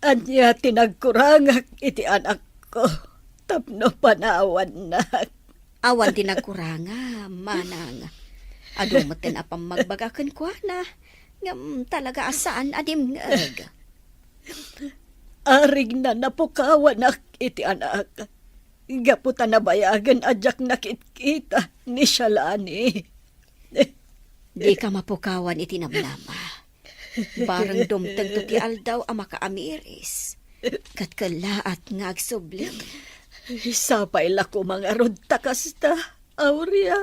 Ania ti nagkurangak iti anakko tapno panawannak? Awan ti nagkurangam, manang. Adu met ti apammagbaga kenkuana, ngem talaga a saan a dimngeg. Arigna napukawanak iti anak, gapu ta nabayagen a diak nakitkita ni Shalani. Dika mapukawan iti namnama. Bareng dumtengto ti aldaw a makaamiris, ket kellaat nga agsubli. Sapay la koma ngarud ta kasta, Aurea.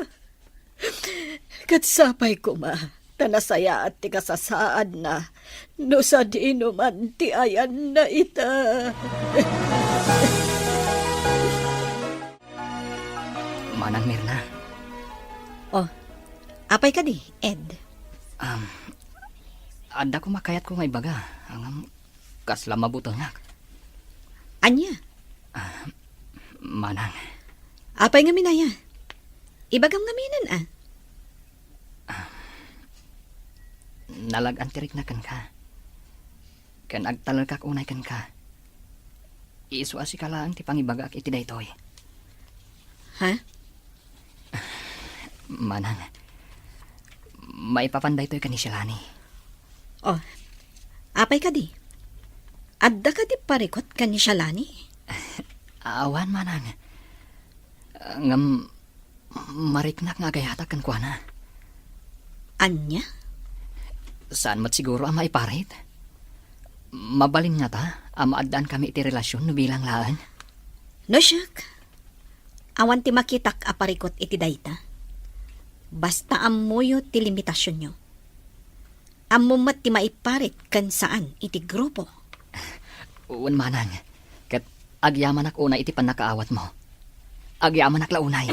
Ket sapay koma ta nasayaat ti kasasaadna no sadino man ti ayanna ita. Manang Mirna. Oh, apay kadi, Ed? Um, adda koma kayatko nga ibaga, ngem kasla mabutengak. Ania? Ah, manang. Apay ngamin aya? Ibagam ngaminen, a. Ah, nalag-an ti rikna kenka. Ken agtalekak unay kenka. Isu a sika laeng ti pangibagaak iti daytoy. Ha? Manang, maipapan daytoy ken ni Shalani. Oh, apay kadi? Adda kadi parikut ken ni Shalani? Awan, manang. Ngem, mariknak nga agayatak kenkuana. Ania? Saan met siguro a maiparit. Mabalin ngata a maaddankami iti relasyon no bilang laeng? No siak, awan ti makitak a parikut iti dayta. Basta ammoyo ti limitasionyo. Ammom met ti maiparit ken saan iti grupo. Wen, manang, ket agyamanak unay iti pannakaawatmo. Agyamanak la unay.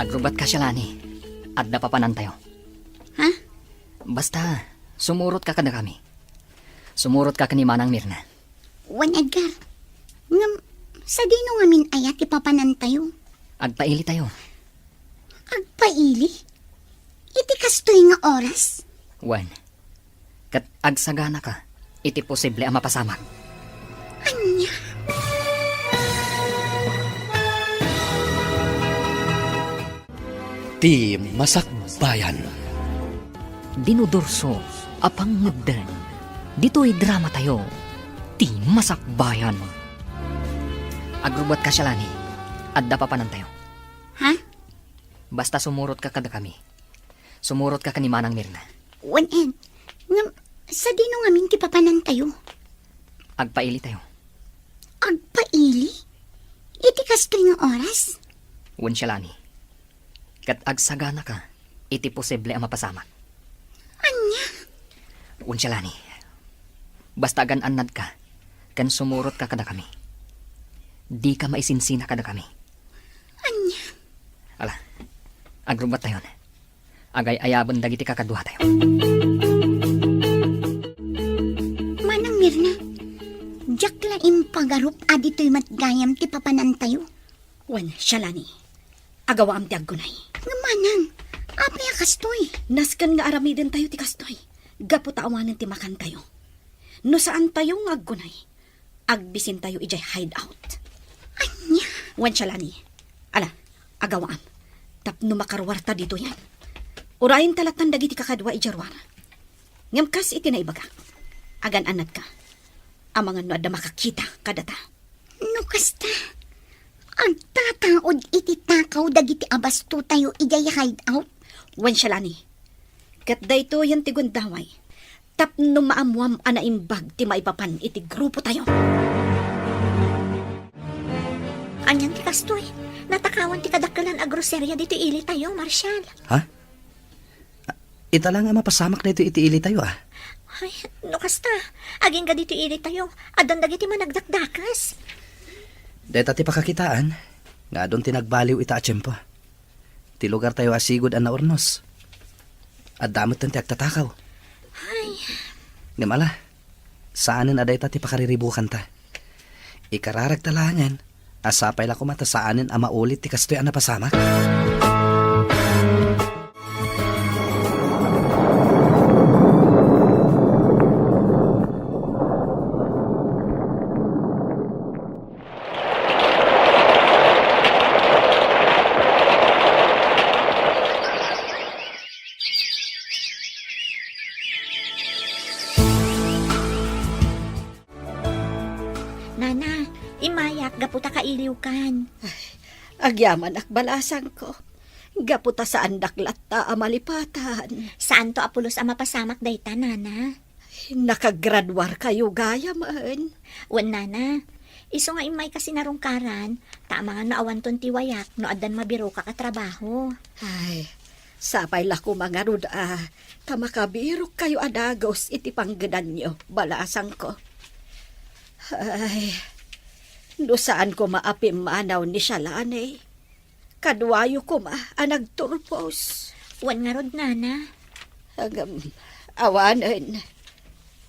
Agrubatka, Shalani. Adda papanantayo. Ha? Basta, sumurotka kadakami. Sumurotka ken ni Manang Mirna. Wen, Edgar, ngem sadino ngamin aya ti papanantayo? Agpailitayo. Agpaili? Iti kastoy nga oras? Wen, ket agsaganaka iti posible a mapasamak. Ania? Ti Masakbayan. Dinudurso a pangngeddan. Ditoy dramatayo, Ti Masakbayan. Agrubbuatka, Shalani. Adda papanantayo. Ha? Basta sumurotka kadakami. Sumurotka ken ni Manang Mirna. Wen, Ed, ngem sadino ngamin ti papanantayo? Agpailitayo. Agpaili? Iti kastoy nga oras? Wen, Shalani. Ket agsaganaka iti posible a mapasamak. Ania? Wen, Shalani. Basta agan-annadka ken sumurotka kadakami. Dika maisinsina kadakami. Ania? Ala, agrubbuattayon. Agay-ayaben dagiti kakaduatayo. Manang Mirna, diak la impagarup a ditoy met gayam ti papanantayo. Wen, Shalani, agawaam ti aggunay. Ngem manang, apay a kastoy? Nasken nga aramidentayo ti kastoy, gapu ta awanen ti makantayo. No saantayo nga aggunay, agbisintayo idiay hideout. Ania? Wen, Shalani. Ala, agawaam. Tapno makaruarta ditoyen. Urayenta lattan dagiti kakadua idiay ruar. Ngem kas iti naibagak, agan-annadka. Amangan no adda makakita kadata. No kasta, agtataud iti takaw dagiti abastotayo idiay hideout. Wen, Shalani. Ket daytoyen ti gundaway tapno maammoam a naimbag ti maipapan iti grupotayo. Anian ti kastoy? Natakawan ti kadakkelan a groseria ditoy ilitayo, Marshal. Ha? Ita la nga mapasamak daytoy iti ilitayo, a. Ay, no kasta, agingga ditoy ilitayo, addan dagiti managdakdakes. Dayta ti pakakitaan nga adun ti nagbaliw ita a tiempo. Ti lugartayo a sigud a naurnos. Adda metten ti agtatakaw. Ay. Ngem ala, saanen a dayta ti pakariribukanta. Ikararagta laengen a sapay la koma ta saanen a maulit ti kastoy a napasamak. Nana, immayak gapu ta kailiwkan. Ay, agyamanak, balasangko. Gapu ta saandak latta a malipatan. Saanto a pulos a mapasamak dayta, Nana. Nakagraduarkayo gayamen. Wen, Nana. Isu nga immayka sinarungkaran, ta amangan no awanton ti wayak no addan mabirokak a trabaho. Ay, sapay la koma ngarud a, ta makabirokkayo a dagus iti panggedanyo, balasangko. Ay, no saan koma a pimmanaw ni Shalani. Kaduayo koma a nagturpos. Wen ngarud, Nana. Ngem, awanen,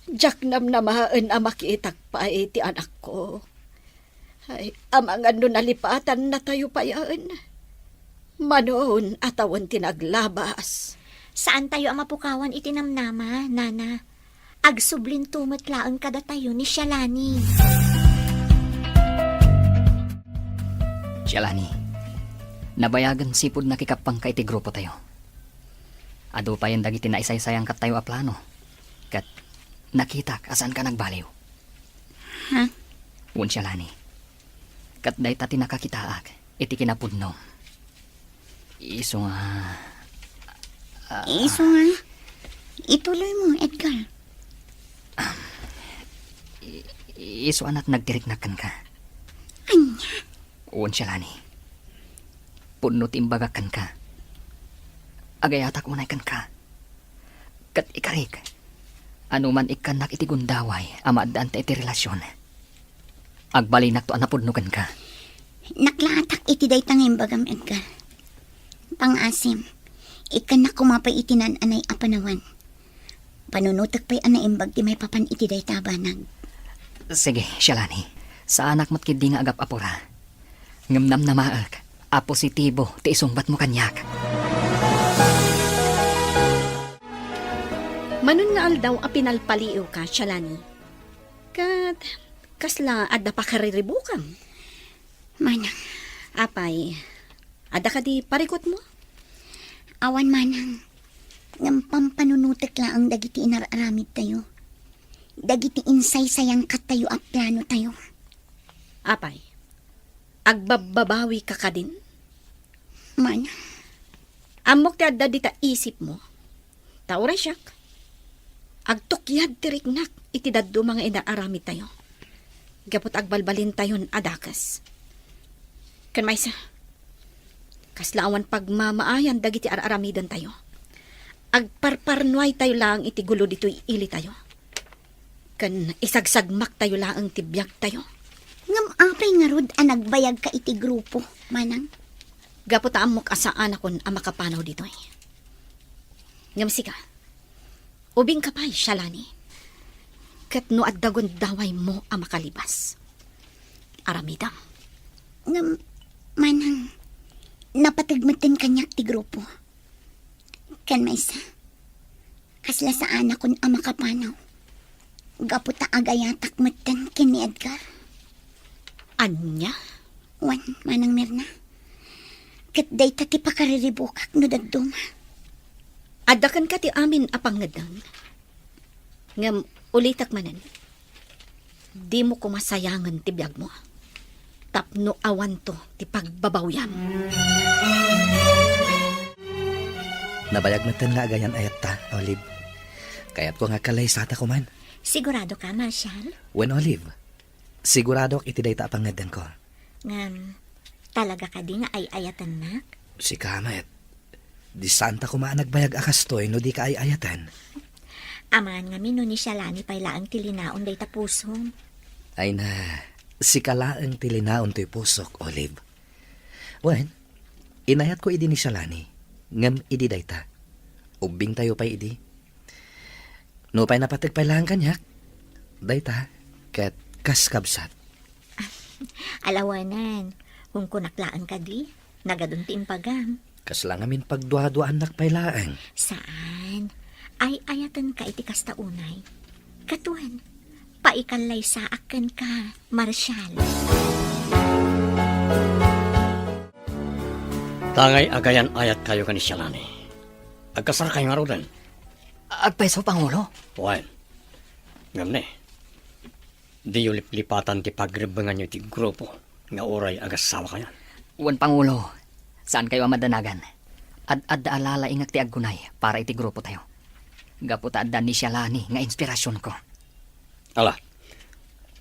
diak namnamaen a makitak pay ti anakko. Ay, amangan no nalipatannatayo payen. Manon a tawen ti naglabas. Saantayo a mapukawan iti namnama, Nana. Agsublinto met laeng kadatayo ni Shalani. Shalani, nabayagen sipud nakikappanka iti grupotayo. Adu payen dagiti naisaysayaangkattayo a plano, ket nakitak a saanka nagbaliw. Ha? Wen, Shalani. Ket dayta ti nakakitaak iti kinapudno. Isu nga, ah, Isu nga, ituloy mo, Edgar. I-, isu a nagtiriknak kenka. Ania? Wen, Shalani. Pudno ti imbagak kenka. Agayatak unay kenka. Ket ikarik, anoman ikkannak iti gundaway a maaddaan ta iti relasion, agbalinakto a napudno kenka. Naklaatak iti dayta nga imbagam, Edgar. Pangaasim, ikkannak koma pay iti naan-anay a panawen. Panunotek pay a naimbag ti maipapan iti dayta a banag. Sige, Shalani. Saanak met ketdi nga agap-apura. Ngem namnamaek a positibo ti isungbatmo kaniak. Manon nga aldaw a pinalpaliiwka, Shalani. Ket kasla adda pakariribukam? Manang. Apay, adda kadi parikutmo? Awan, Manang. Ngem pampanunotek laeng dagiti inar-aramidtayo. Dagiti insaysayangkattayo a planotayo. Apay, agbabbabawika kadin? Manang. Ammok ti adda dita isipmo. Ta uray siak, agtukyad ti riknak iti dadduma nga inar-aramidtayo. Gapu ta agbalbalintayon a dakes. Ken maysa, kasla awan pagmamaayan dagiti ar-aramidentayo. Agparparnuaytayo laeng iti gulo ditoy ilitayo. Ken isagsagmaktayo laeng ti biagtayo. Ngem apay ngarud a nagbayagka iti grupo, Manang? Gapu ta ammok a saanakon a makapanaw ditoy. Ngem sika, ubingka pay, Shalani. Ket no adda gundawaymo a makalibas, aramidem. Ngem, Manang, napateg metten kaniak ti grupo. Ken maysa, kasla saanakon a makapanaw. Gapu ta agayatak metten ken ni Edgar. Ania? Wen, Manang Mirna. Ket dayta ti pakariribukak no dadduma. Adda kenka ti amin a pangngeddeng. Ngem ulitek manen, dimo koma sayangen ti biagmo tapno awanto ti pagbabawiam. Nabayag metten nga agayan-ayatta, Olive. Kayatko nga agkallaysata koman. Sigurado ka, Marshal? Wen, Olive. Siguradok iti dayta a pangngeddengko. Ngem, talaga kadi nga ay-ayatennak? Sika met. Di saanta koma a nagbayag a kastoy no dika ay-ayaten. Amangan ngamin no ni Shalani pay laeng ti linaon dayta pusom. Ay na, sika laeng ti linaon toy pusok, Olive. Wen, inayatko idi ni Shalani, ngem idi dayta, ubbingtayo pay idi. Nupay napateg pay laeng kaniak, dayta, ket kas kabsat. Alawanan, kunkunak laeng kadi, nagadun ti impagam. Kasla ngamin pagduaduaannak pay laeng. Saan. Ay-ayatenka iti kasta unay. Ket wen, paikallaysaak kenka, Marshal. Tangay agayan-ayatkayo ken ni Shalani. Agkasarkayo ngaruden? Agpayso, Pangulo. Wen. Ngem ne, diyo liplipatan ti pagrebbenganyo iti grupo nga uray agassawakayon. Wen, Pangulo, saankayo a madanagan. Ad-adda a lalaingek ti aggunay para iti grupotayo. Gapu ta adda ni Shalani nga inspirasionko. Ala,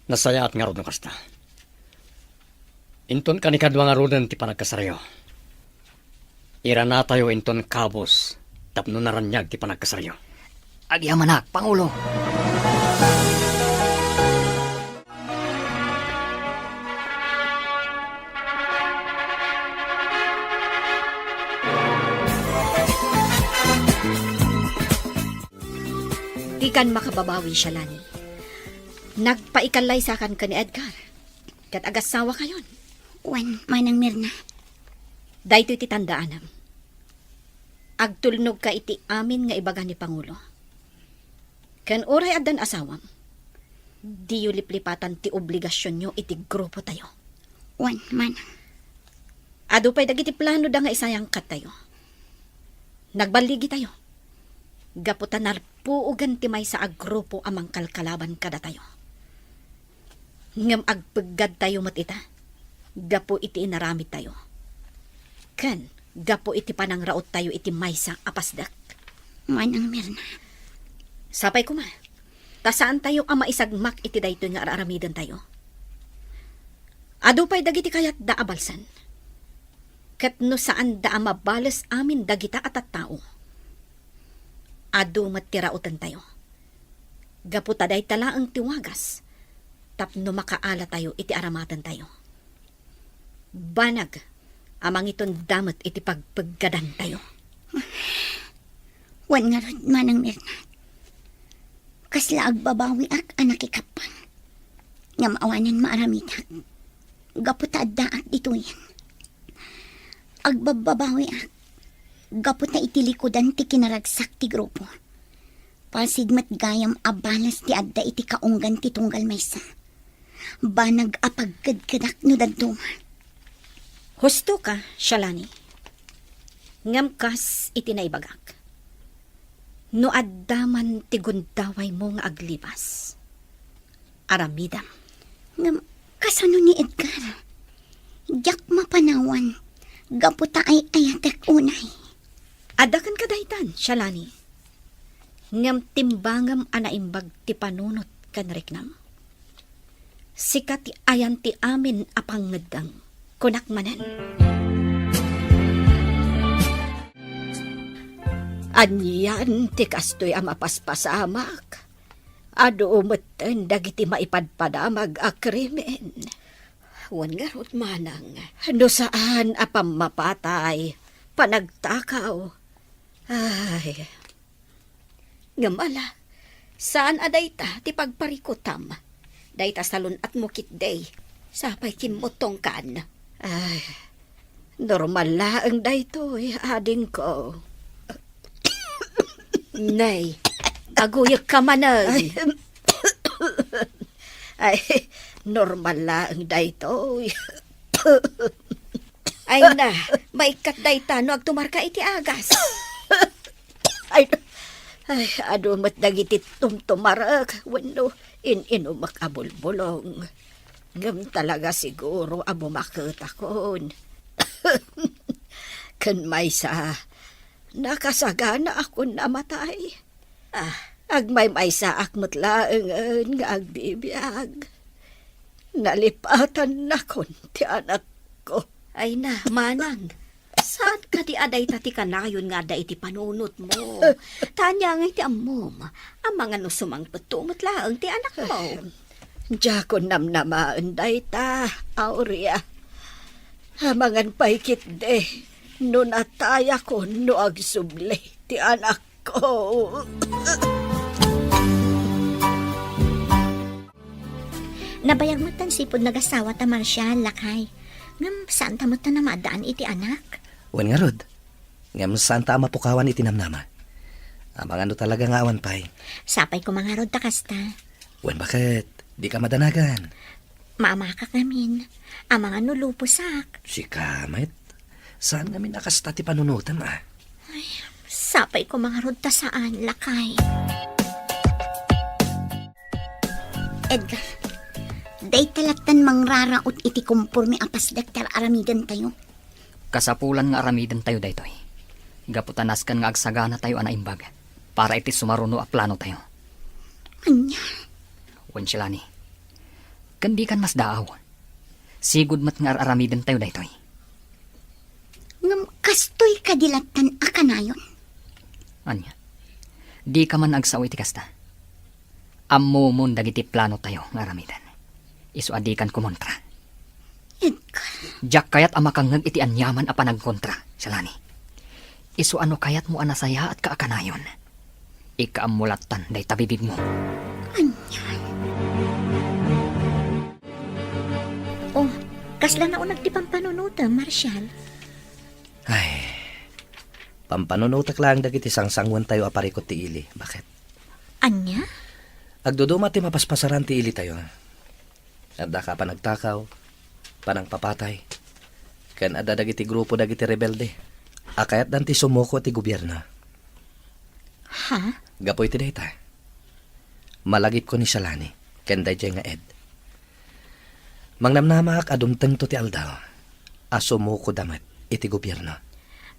nasayaat ngarud no kasta. Inton kanikadua ngaruden ti panagkasaryo, iranatayo inton kabus tapno naraniag ti panagkasaryo. Agyamanak, Pangulo! Dikan makababawi, Shalani. Nagpaikallaysakan ken ni Edgar. Ket agassawakayon. Wen, Manang Mirna. Daytoy ti tandaanam. Agtulnogka iti amin nga ibaga ni Pangulo. Ken uray addan asawam, diyo liplipatan ti obligasionyo iti grupotayo. Wen, Manang. Adu pay dagiti planoda nga isayangkattayo. Nagballigitayo. Gapu ta narpuogan ti maysa a grupo a mangkalkalaban kadatayo. Ngem agpeggadtayo met ita gapu iti inaramidtayo, ken gapu iti panangraottayo iti maysa a pasdek. Manang Mirna. Sapay koma, ta saantayo a maisagmak iti daytoy nga ar-aramidentayo. Adu pay dagiti kayatda a balsen. Ket no saanda a mabales amin dagita a tattao, adu met ti rautentayo. Gapu ta dayta laeng ti wagas tapno makaalatayo iti aramatentayo. Banag a mangitonda met iti pagpeggadantayo. Wen ngarud, Manang Mirna. Kasla agbabawiak a nakikappang. Ngem awanen maaramidak. Gapu ta addaak ditoyen. Agbabbabawiak. Gapu ta iti likudan ti kinaragsak ti grupo. Pasig met gayam a balas ti adda iti kaunggan ti tunggal maysa. Banag a pagkedkedak no dadduma. Husto ka, Shalani. Ngem kas iti naibagak. No adda man ti gundawaymo nga aglibas, aramidem. Ngem kasano ni Edgar? Diak mapanawan gapu ta ay-ayatek unay. Adda kenka daytan, Shalani. Ngem timbangem a naimbag ti panunot ken riknam. Sika ti ayan ti amin a pangngeddeng, kunak manen. Anian ti kastoy a mapaspasamak? Adu metten dagiti maipadpadamag a krimen. Wen ngarud, manang. No saan a pammapatay, panagtakaw. Ay. Ngem ala, saan a dayta ti pagparikutam. Dayta salun-atmo ketdi. Sapay kimmutongkan. Ay, normal laeng daytoy, adingko. Nay, aguyekka manen. Ay, ay, normal laeng daytoy. Ay na, maikkat dayta no agtumarka iti agas. Ay, ay, adu met dagiti tumtumarek wenno in-inumek a bulbulong. Ngem talaga siguro a bumaketakon. Ken maysa, nakasaganaakon a matay. Ah, agmaymaysaak met laengen nga agbibiag. Nalipatannakon ti anakko. Ay na, manang. Saan kadi a dayta ti kanayon nga adda iti panunotmo? Ta ania ngay ti ammom, amangan no sumangpet met laeng ti anakmo? Diakon namnamaen dayta, Aurea. Amangan pay ketdi no natayakon no agsubli ti anakko. Nabayag met ta sipud nagasawa ta Marshall, lakay. Ngem saan ta met ta namaaddaan iti anak? Wen ngarud. Ngem saan ta a mapukawan iti namnama. Amangan no talaga nga awan pay. Sapay koma ngarud ta kasta. Wen baket, dika madanagan. Maamakak ngamin. Amangan no luposak. Sika met. Saan ngamin a kasta ti panunotem, a? Ay, sapay koma ngarud ta saan, lakay. Edgar, dayta lattan mangraraot iti komporme a pasdek ti ar-aramidentayo. Kasapulan nga aramidentayo daytoy. Gapu ta nasken nga agsaganatayo a naimbag para iti sumaruno a planotayo. Ania? Wen, Shalani. Ken dikan masdaaw. Sigud met nga ar-aramidentayo daytoy. Ngem kastoy kadi lattan a kanayon? Ania? Dika man agsao iti kasta? Ammomon dagiti planotayo nga aramiden. Isu a dikan kumontra. Edgar. Diak kayat a makangngeg iti aniaman a panagkontra, Shalani. Isu a no kayatmo a nasayaatka a kanayon, ikaammo lattan dayta bibigmo. Ania? Oh, kasla nauneg ti pampanunotem, Marshall? Ay, pampanunotek laeng dagiti sangsanguentayo a parikut ti ili. Baket? Ania? Agduduma ti mapaspasaran ti ilitayo. Adda ka panagtakaw, panangpapatay, ken adda dagiti grupo dagiti rebelde a kayatdan ti sumuko ti gobierno. Ha? Gapu iti dayta, malagipko ni Shalani ken daydiay nga Ed. Mangnamnamaak a dumtengto ti aldaw a sumukoda met iti gobierno.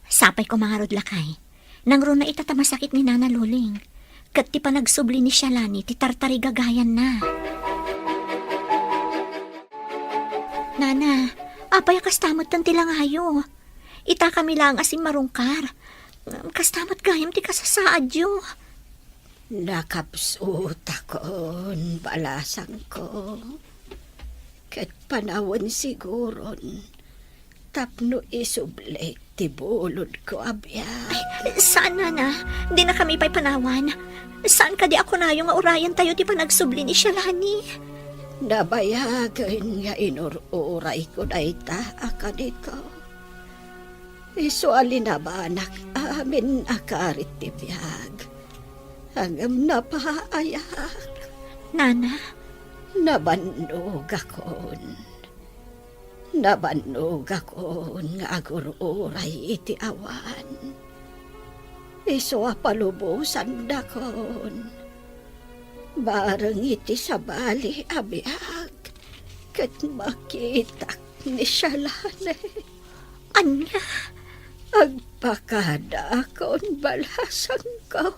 Sapay koma ngarud, lakay. Nangruna ita ta masakit ni Nana Luling, ket ti panagsubli ni Shalani ti tartarigagayanna. Nana, apay a kasta metten ti langayo? Itakami laeng a simmarungkar. Kasta met gayam ti kasasaadyo. Nakapsutakon, balasangko. Ket panawen siguron tapno isublik ti bulodko a biag. Ay, saan, Nana. Dinakami pay panawan. Saan kadi a kunayo nga urayantayo ti panagsubli ni Shalani? Nabayagen nga inur-urayko dayta a kadiko. Isu a linabanak amin a karit ti biag. Ngem napaayak. Nana? Nabannogakon. Nabannogakon nga agur-uray iti awan. Isu a palubosandakon. Bareng iti sabali a biag ket makitak ni Shalane. Ania? Agpakadaakon balasangko.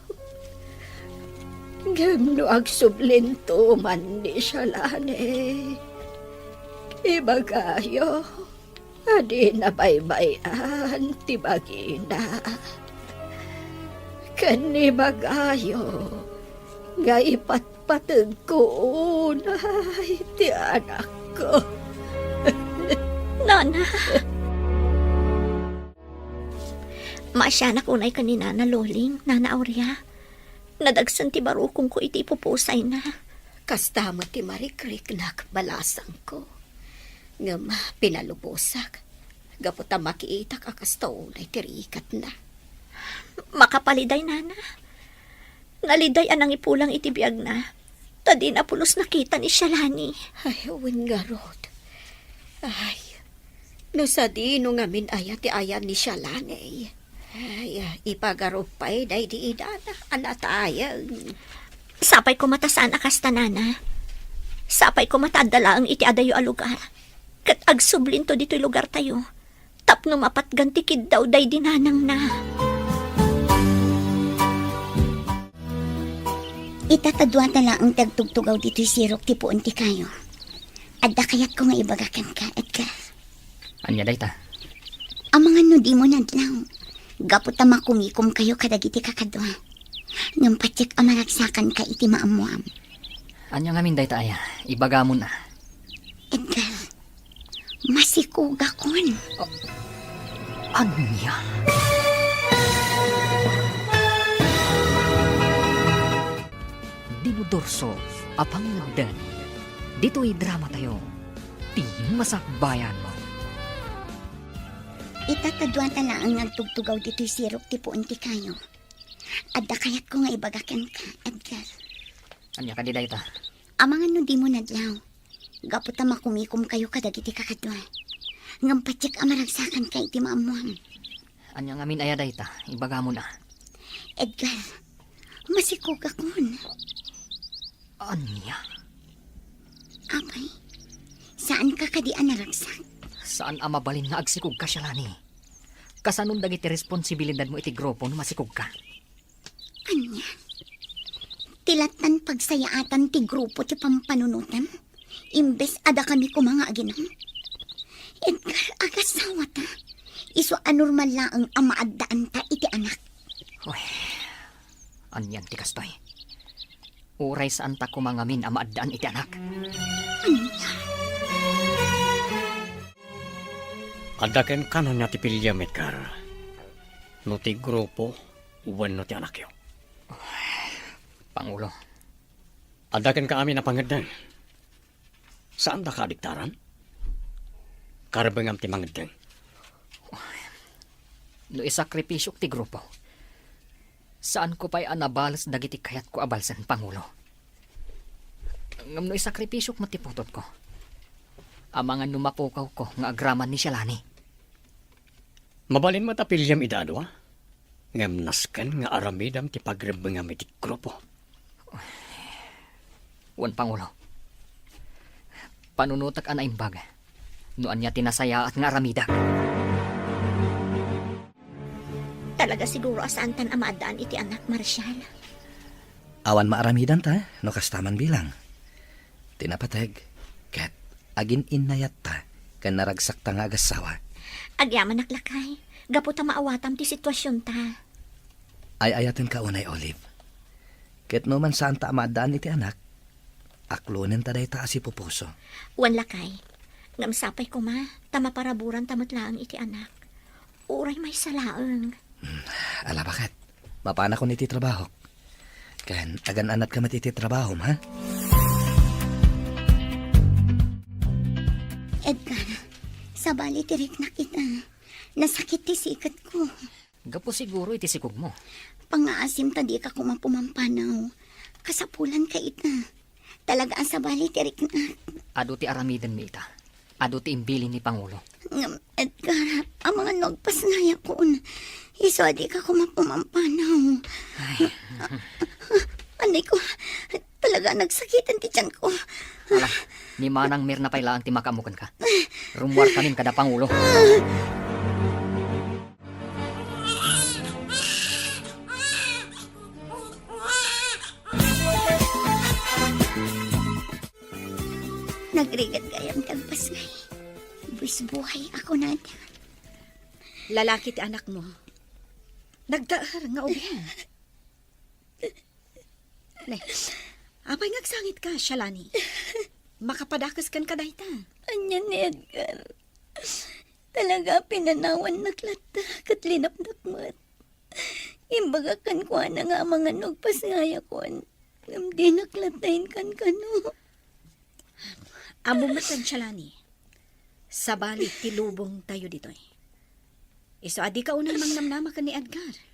Ngem no agsublinto man ni Shalane, ibagayo a dina baybay-an ti bagina. Ken ibagayo nga ipatpategko unay ti anakko. Nana! Maasianak unay ken ni Nana Loling, Nana Aurea. Nadagsen ti barukongko iti ipupusayna. Kasta met ti marikriknak, balasangko. Ngem pinalubosak gapu ta makiitak a kasta unay ti rikatna. Makapaliday, Nana. Naliday a nangipulang iti biagna, ta dina pulos nakita ni Shalani. Ay, wen ngarud. Ay, no sadino ngamin aya ti ayan ni Shalani. Ay, ipagarup pay daydi inana a natayeng. Sapay koma ta saan a kasta, Nana. Sapay koma ta adda laeng iti adayo a lugar. Ket agsublinto ditoy lugartayo tapno mapatgan ti kiddaw daydi nanangna. Ita ta dua ta laeng ti agtugtugaw ditoy sirok ti puon ti kayo. Adda kayatko nga ibaga kenka, Edgar. Ania dayta? Amangan no dimo nadlaw, gapu ta makumikomkayo kadagiti kakadua. Ngem patiek a maragsakanka iti maammoam. Ania ngamin dayta aya? Ibagamon a. Edgar, masikogakon. Ania? Dimo Dorso a pangngegdan. Ditoy dramatayo, ti masakbayan. Ita ta dua ta laeng nga agtugtugaw ditoy sirok ti puon ti kayo. Adda kayatko nga ibaga kenka, Edgar. Ania kadi dayta? Amangan no dimo nadlaw, gapu ta makumikomkayo kadagiti kakadua. Ngem patiek a maragsakanka iti maammoam. Ania ngamin aya dayta? Ibagamon a. Edgar, masikogakon. Ania? Apay, saanka kadi a naragsak? Saan a mabalin nga agsikogka, Shalani. Kasanon dagiti responsibilidadmo iti grupo no masikogka? Ania? Ti lattan pagsayaatan ti grupo ti pampanunotam? Imbes a dakami koma nga aginang? Edgar, agasawata. Isu a normal laeng a maaddaanta iti anak. Uy, anian ti kastoy? Uray saanta koma ngamin a maaddaan iti anak. Ania? Adda kenka ania ti piliem, Edgar? No ti grupo wenno ti anakyo? Pangulo. Adda kenka amin a pangeddeng. Saandaka a diktaran? Karebbengam ti mangeddeng. No isakripisiok ti grupo, saanko pay a nabales dagiti kayatko a balsen, Pangulo. Ngem no isakripisiok met ti putotko, amangan no mapukawko nga agraman ni Shalani. Mabalin met a piliem ida a dua, ngem nasken nga aramidem ti pagrebbengam iti grupo. Wen, Pangulo, panunotek a naimbag no ania ti nasayaat nga aramidek. Talaga siguro a saantan a maaddaan iti anak, Marshal. Awan maaramidanta no kasta man bilang. Ti napateg, ket agin-innayatta ken naragsakta nga agassawa. Agyamanak, lakay, gapu ta maawatam ti situasionta. Ay-ayatenka unay, Olive. Ket no man saanta a maaddaan iti anak, aklonenta dayta a sipupuso. Wen, lakay, ngem sapay koma ta maparaburanta met laeng iti anak. uray maysa laeng. Hmm, ala, baket. Mapanakon iti trabahok. Ken agan-anadka met iti trabahom, ha? Edgar, sabali ti riknak ita. Nasakit ti siketko. Gapu siguro iti sikogmo. Pangngaasim ta dika koma pumampanaw. Kasapulanka ita. Talaga a sabali ti riknak. Adu ti aramidenmi ita. Adu ti imbilin ni Pangulo. Ngem, Edgar, amangan no agpasngayakon. Isu a dika koma pumampanaw. Ay. Anay ko, talaga a nagsakiten ti tiyanko. Ala, ni Manang Mirna pay laeng ti makaammo kenka. Rummuarkamin kada Pangulo. Nagrigat gayam ti agpasngay. Buis buhay a kunada. Lalaki ti anakmo. Nagtaer nga ubing. Ne, apay nga agsangitka, Shalani? Makapadakes kenka dayta. Ania ni Edgar? Talaga, pinanawannak latta ket linapnak met. Imbagak kenkuana nga amangan no agpasngayakon, ngem dinak latta inkankano. Ammom met, Shalani, sabali ti lubongtayo ditoy. Isu a dika unay mangnamnama ken ni Edgar.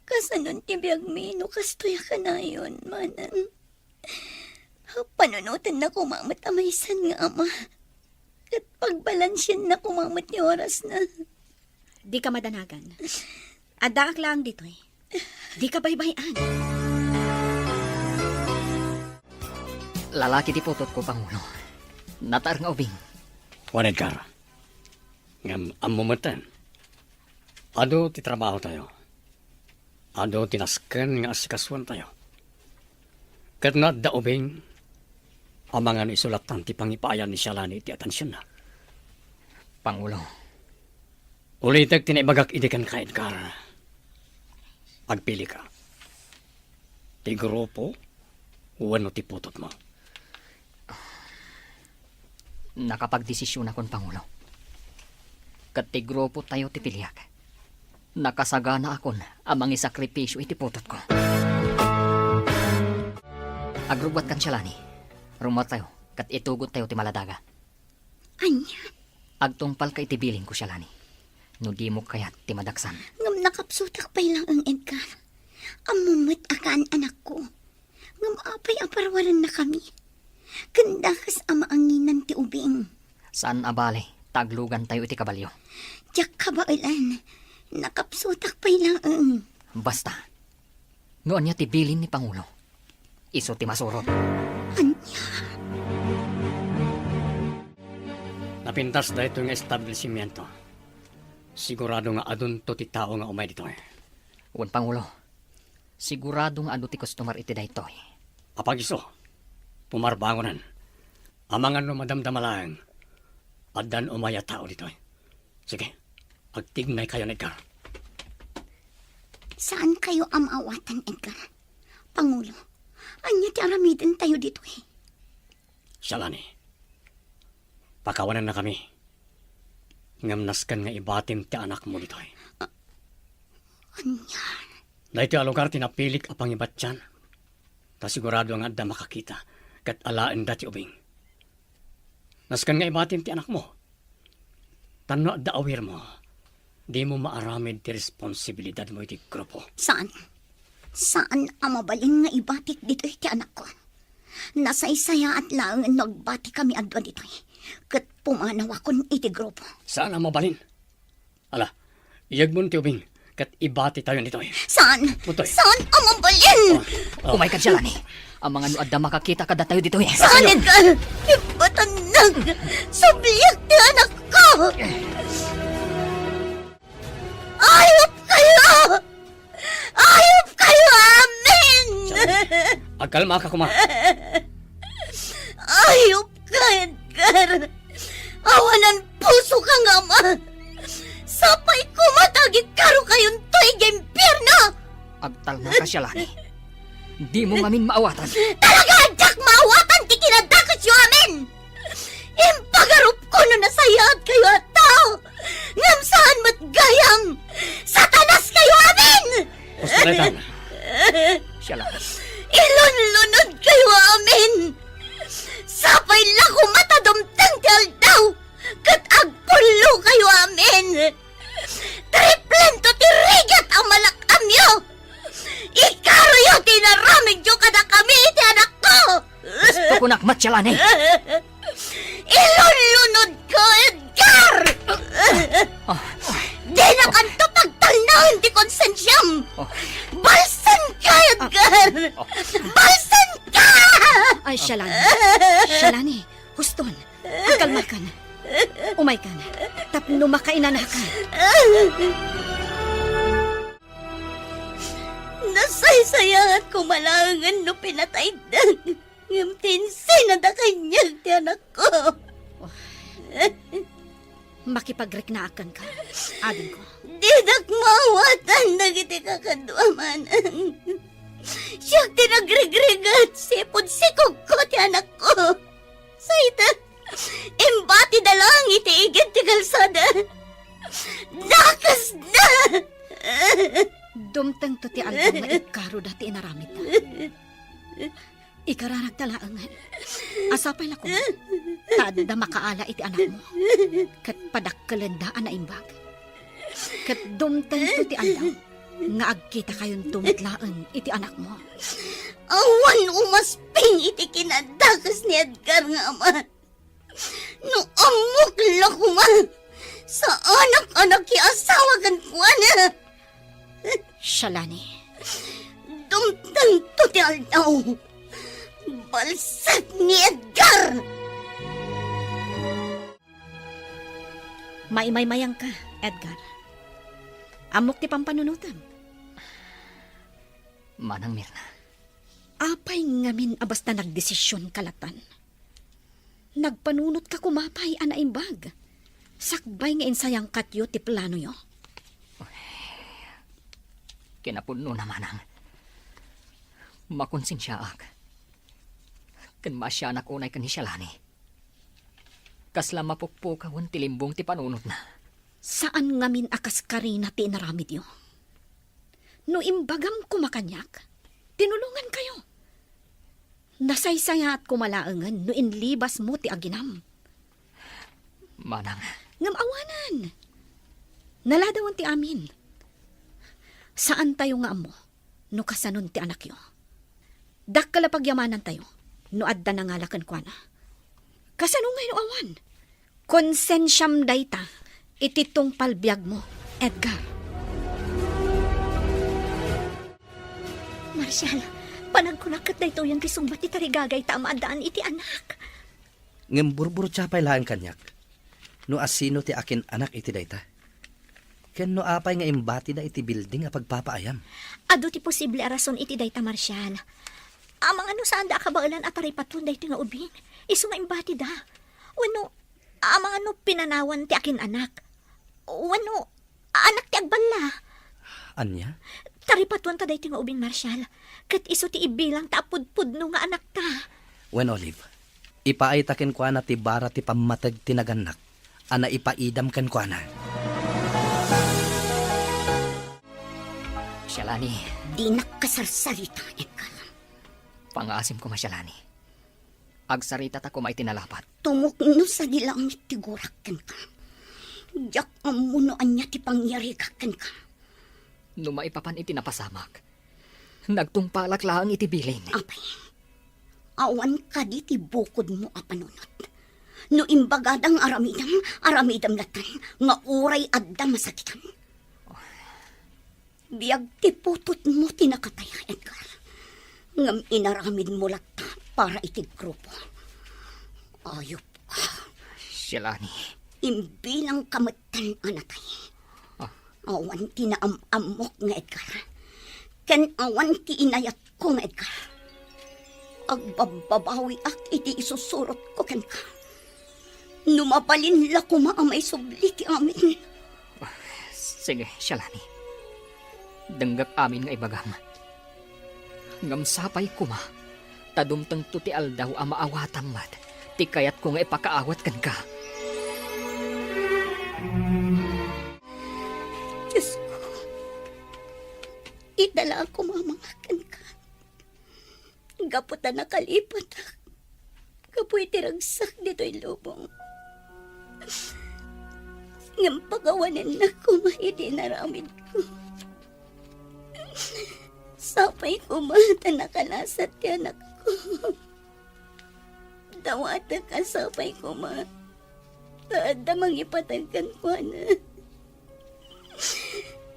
Kasanon ti biagmi no kastoy a kanayon, Manang? Panunotenna koma met a maysan nga ama. Ket pagbalansienna koma met ti orasna. Dika madanagan. Addaak laeng ditoy. Dika baybay-an. Lalaki ti putotko, Pangulo. Nataer nga ubing. Wen, Edgar. Ngem ammo metten, adu ti trabahotayo. Adu ti nasken nga asikasuentayo. Ket no adda ubing, amangan isu lattan ti pangipaayan ni Shalani iti atensionna. Pangulo. Ulitek ti naibagak idi kenka, Edgar. Agpilika. Ti grupo wenno ti putotmo? Nakapagdesisionakon, Pangulo. Ket ti grupotayo ti piliak. Nakasaganaakon a mangisakripisio iti putotko. Agrubbuatkan, Shalani. Rummuartayo, ket itugottayo ti maladaga. Ania? Agtungpalka iti bilinko, Shalani. No dimo kayat ti madaksan. Ngem nakapsutak pay laeng, Edgar. Ammom met a kaan-anakko. Ngem apay a parwarennakami? Ken dakes a maanginan ti ubing. Saan a bale ta aglugantayo iti kabalio. Diak kabaelan. Nakapsutak pay laeng. Basta, no ania ti bilin ni Pangulo, isu ti masurot. Ania? Napintas daytoy nga establishmento. Sigurado nga adunto ti tao nga umay ditoy. Wen, Pangulo. Sigurado nga adu ti customer iti daytoy. Apag-isu, pumarbangonan. Amangan no madamdama laeng, addan umay a tao ditoy. Sige, agtignaykayon, Edgar. Saankayo a maawatan, Edgar. Pangulo, ania ti aramidentayo ditoy? Shalani, pakawanennakami. Ngem nasken nga ibatim ti anakmo ditoy. Ania? Daytoy a lugar ti napilik a pangibatian, ta sigurado nga adda makakita ket alaenda ti ubing. Nasken nga ibatim ti anakmo. Tan no adda awirmo, dimo maaramid ti responsibilidadmo iti grupo. Saan. Saan a mabalin nga ibatik ditoy ti anakko. Nasaysayaat laeng no agbatikami a dua ditoy, ket pumanawakon iti grupo. Saan a mabalin. Ala, iyegmon ti ubing, ket ibatitayon ditoy. Saan? Ditoy. Saan a mabalin? Oh, oh. Umayka, Shalani. Amangan no adda makakita kadatayo ditoy. Saan, Edgar? Ibatannak! Subliak ti anakko! Ayop kayo! Ayop kayo amin! Agkalmaka koma. Ayop ka, Edgar! Awanan puso ka nga ama! Sapay koma ta agikkarokayon toy idiay impierno! Agtalnaka, Shalani. Dimo ngamin maawatan. Talaga a diak maawatan ti kinadakesyo amin! Impagarupko no nasayaatkayo a tao! Ngem saan met Daytan. Siya lang. Ilunlunod kayo amin! Sapay la koma ta dumteng ti aldaw ket agpullo kayo amin! Triplento ti rigat a malak-amyo! Ikaroyo ti inaramidyo kadakami iti anakko! Gusto ko nakmat, Shalani. Ilunlunod ko, Edgar! Ah. Dinakanto pagtalnaen ti konsensiam! Oh. Balsen ka, Edgar! Oh. Balsen ka! Ay, Shalani. Shalani, huston. Agkalmakan. Umaykan. Tapno makainanakan. Nasaysayaat koma laengen no pinatayda. Ngem ti insinada kaniak ti anakko. Oh. Makipagriknaak kenka, adingko. Dinak maawatan dagiti kakaduam, Manang. Siak ti nagrigrigat, sipud sikogko ti anakko. Sayda, imbatida laeng iti igid ti kalsada. Dakesda! Dumtengto ti aldaw nga ikkaroda ti inaramidda. Ikararagta laengen a sapay la koma ta adda makaala iti anakmo ket padakkelenda a naimbag. Ket dumtengto ti aldaw nga agkitakayonto met laeng iti anakmo. Awan umasping iti kinadakes ni Edgar nga ama. No ammok la koma, saanak a nakiasawa kenkuana. Shalani. Dumtengto ti aldaw. Balsek ni Edgar! Maimaymayangka, Edgar. Ammok ti pampanunotem. Manang Mirna. Apay ngamin a basta nagdesisionka latan? Nagpanunotka koma pay a naimbag, sakbay nga insayangkatyo ti planoyo. Kinapudnona, Manang. Makonsensiaak. Ken maasianak unay ken ni Shalani. Kasla mapukpukawen ti limbong ti panunotna. Saan ngamin a kas karina ti inaramidyo. No imbagam koma kaniak, tinulongankayo. Nasaysayaat koma laengen no inlibasmo ti aginam. Manang. Ngem awanen. Naladawen ti amin. Saantayo nga ammo no kasanon ti anakyo. Dakkel a pagyamanantayo no adda nangala kenkuana. Kasano ngay no awan? Konsensiam dayta iti tungpal biagmo, Edgar. Marshal, panagkunak ket daytoyen ti sungbat ti tarigagayta a maaddaan iti anak. Ngem burburtia pay laeng kaniak no asino ti akin-anak iti dayta. Ken no apay nga imbatida iti bilding a pagpapaayam? Adu ti posible a rason iti dayta, Marshal. Amangan no saanda a kabaelan a taripaton daytoy nga ubing, isu nga imbatida. Wenno, amangan no pinanawan ti akin-anak. Wenno, anak ti agballa. Ania? Taripatuanta daytoy nga ubing, Marshal, ket isu ti ibilangta a pudpudno nga anakta. Wen, Olive, ipaayta kenkuana ti bara ti pammateg ti nagannak a naipaidam kenkuana. Shalani. Dinak kasarsarita, Edgar. Pangaasim koma, Shalani. Agsaritata koma iti nalapat. Tumukno sadi langit ti gurak kenka. Diak ammo no ania ti pangyarigak kenka. No maipapan iti napasamak, nagtungpalak laeng iti bilin. Apay, awan kadi ti bukodmo a panunot? No imbagada nga aramidem, aramidem latten nga uray adda masakitan. Biag ti putotmo ti nakataya, Edgar. Ngem inaramidmo latta para iti grupo. Ayupka. Shalani. Imbilangka metten a natay. Ah. Awan ti naam-ammok nga Edgar. Ken awan ti inayatko nga Edgar. Agbabbabawiak iti isusurotko kenka. No mabalin la koma a maisubli ti amin. Sige, Shalani. Denggek amin nga ibagam. Ngem sapay koma, ta dumtengto ti aldaw a maawatam met ti kayatko nga ipakaawat kenka. Diosko, Ita la a kumamangak kenka. Gapu ta nakalipatak gapu iti ragsak ditoy lubong. Ngem pakawanennak koma iti inaramidko. Sapay koma ta nakalasat ti anakko. Dawatek a sapay koma ta adda mangipateg kenkuana.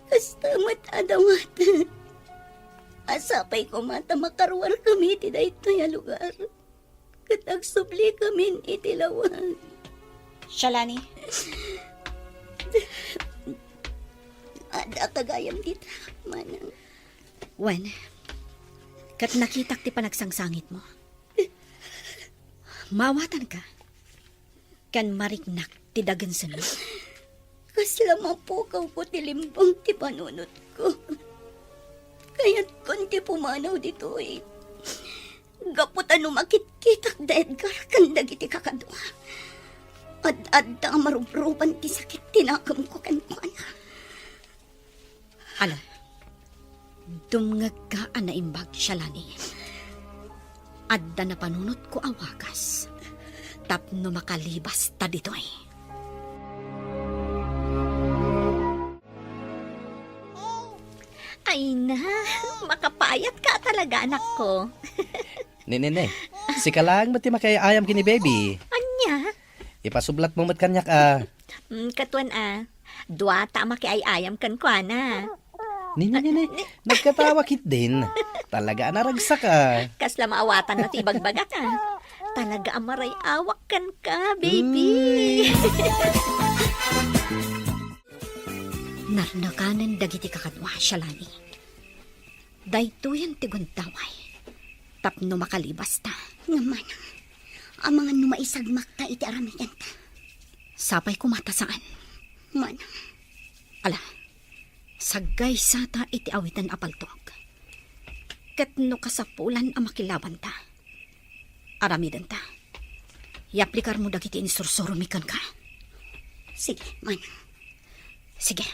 Kasta met a dawatek a sapay koma ta makaruarkami iti daytoy a lugar ket agsubli kamin iti lawag. Shalani. Adda gayam dita, manang. Wen, ket nakitak ti panagsangsangitmo. Maawatanka, ken mariknak ti dagensenmo. Kasla mapukawko ti limbang ti panunotko. Kayatkon ti pumanaw ditoy. Gapu ta no makitkitak da Edgar ken dagiti kakadua, ad-adda a marubruban ti sakit ti nakemko kenkuana. Ala, dumngegka a naimbag, Shalani. Adda napanunotko a wagas tapno makalibasta ditoy. Ay na, makapayatka talaga, anakko. Ni, ni, ni. Sika laeng met ti makiay-ayam ken ni baby. Ania? Ipasublatmo met kaniak a. Mm, katuan a. Dua ta a makiay-ayam kenkuana. Ni, ni, ni, ni. Nagkatawa ketdin. Talaga a naragsak a. Kasla maawatanna ti ibagbagak a. Talaga a maray-awak kenka, baby. Uy. Narnakanen dagiti kakadua, Shalani. Daytoyen ti gundaway tapno makalibasta. Ngem manang, amangan no maisagmakta iti aramidenta. Sapay koma ta saan. Manang. Ala, saggaysata iti awiten a paltog. Ket no kasapulan a makilabanta, aramidenta. Yaplikarmo dagiti insursuromi kenka. Sige, manang. Sige.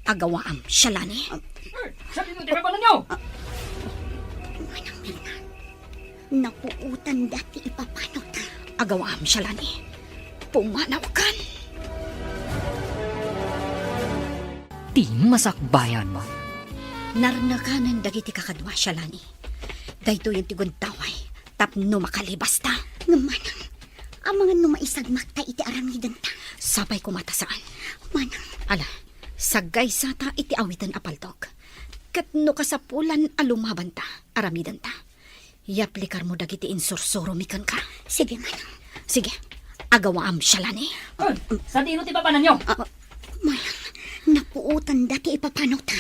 Agawaam, Shalani. Ah. Eh, sadino ti kabananyo? Ah. Manang Mirna, napuotanda ti ipapanawta. Agawaam, Shalani. Pumanawkan. Ti masakbayan mo. Narnakanen dagiti kakadua, Shalani. Daytoyen ti gundaway tapno makalibasta. Ngem manang, amangan no maisagmakta iti aramidenta. Sapay koma ta saan. Manang. Ala, saggaysata iti awiten a paltog. Ket no kasapulan a lumabanta, aramidenta. Yaplikarmo dagiti insursuromi kenka. Sige, manang. Sige. Agawaam, Shalani. Ah, sadino ti papananyo? Ah, manang, napuotanda ti ipapanawta.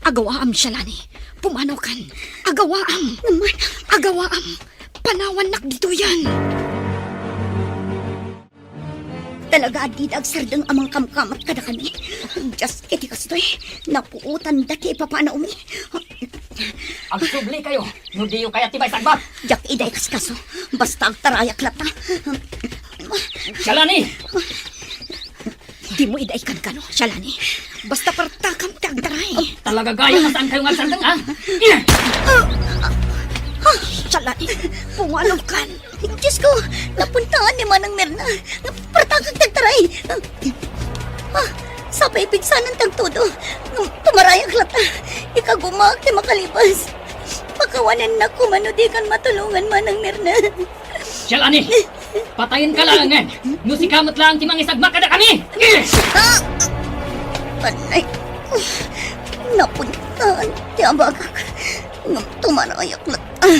Agawaam, Shalani. Pumanawkan. Agawaam. Manang. Agawaam. Panawannak ditoyen. Talaga a dida agsardeng a mangkamkamat kadakami. Dias iti kastoy, napuotanda ti ipapanawmi. Agsubli kayo, no diyo kayat ti maisagmak. Diak ida ikaskaso, basta agtarayak latta. Shalani! Dimo ida ikankano, Shalani. Basta partakam ti agtaray. Talaga gayam a saan kayo nga agsardeng, ha? Ah, Shalani, pumanawkan. Diyos ko, napuntaan ni Manang Mirna. Partakak ti agtaray. Ah, sapay pigsanan ti agtudo. Tumarayak latta. Ikagumaak ti makalibas. Pakawanennak koma no dikan matulongan, Manang Mirna. Shalani! Patayenka laengen no sika met laeng ti mangisagmak kadakami! Ah! Anay, napuntaan ti abagak. Ngem tumarayak latta.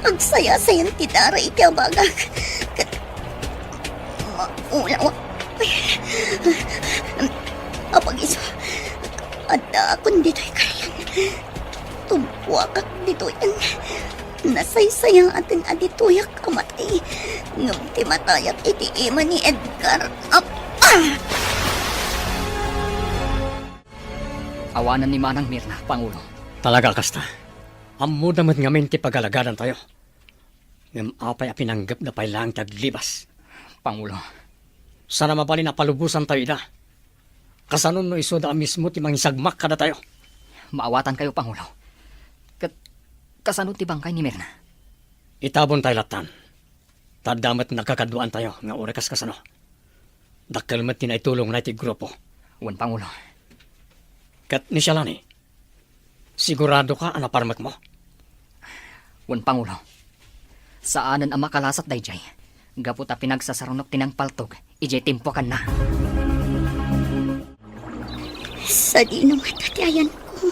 Agsayasayan ti dara iti abagak. Ket maulaw. Apagiso, addaakon ditoy karian. Tumpuakak ditoyen. Nasaysayaaten a ditoyak a matay. Ngem ti matayak iti ima ni Edgar. Apa! Awanen ni Manang Mirna, Pangulo. Talaga kasta. Ammoda met ngamin ti pagalaganantayo. Ngem apay a pinanggepda pay laeng ti aglibas? Pangulo. Saan a mabalin a palubosantayo ida. Kasano no isuda a mismo ti mangisagmak kadatayo? Maawatankayo, Pangulo. Ket kasano ti bangkay ni Mirna? Itabontay lattan. Ta adda met nagkakaduaantayo nga uray kas kasano. Dakkel met ti naitulongna iti grupo. Wen, Pangulo. Ket ni Shalani, siguradoka a naparmekmo? Wen, Pangulo. Saanen a makalasat daydiay, gapu ta pinagsasarunok ti nangpaltog idiay timpuakanna. Sadino ngata ti ayanko?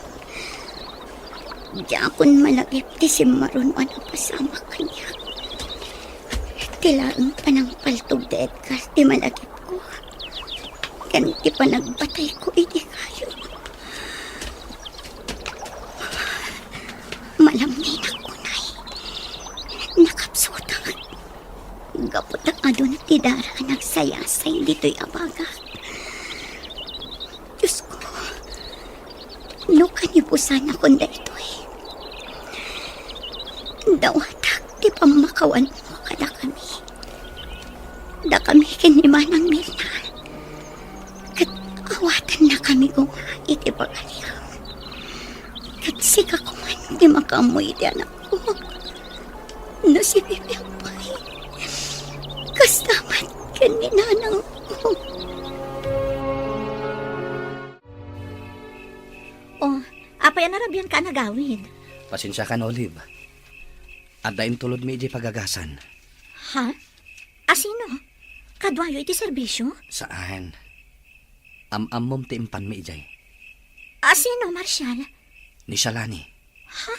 Diakon malagip ti simmaruno a napasamak kaniak. Ti laeng panangpaltog da Edgar ti malagipko ken ti panagbatayko iti kayo. Malamninak unay. Nakapsutak. Gapu ta aduna ti dara a nagsayasay ditoy a bagak. Diosko, no kanibusanakon daytoy, dawatak ti pammakawanmo kadakami. Dakami ken ni Manang Mirna, ket awatennakami koma iti pagariam. Ket sika koma ti makaammo iti anakko. No si Bibi pay, kasta met ken ni nanangko. Oh, apay a narabianka a nagawid? Pasensiakan, Olive. Adda intulodmi idiay pagagasan. Ha? Asino? Kaduayo iti serbisio? Saan. Am-ammom ti impanmi idiay. Asino, Marshall? Ni Shalani. Ha?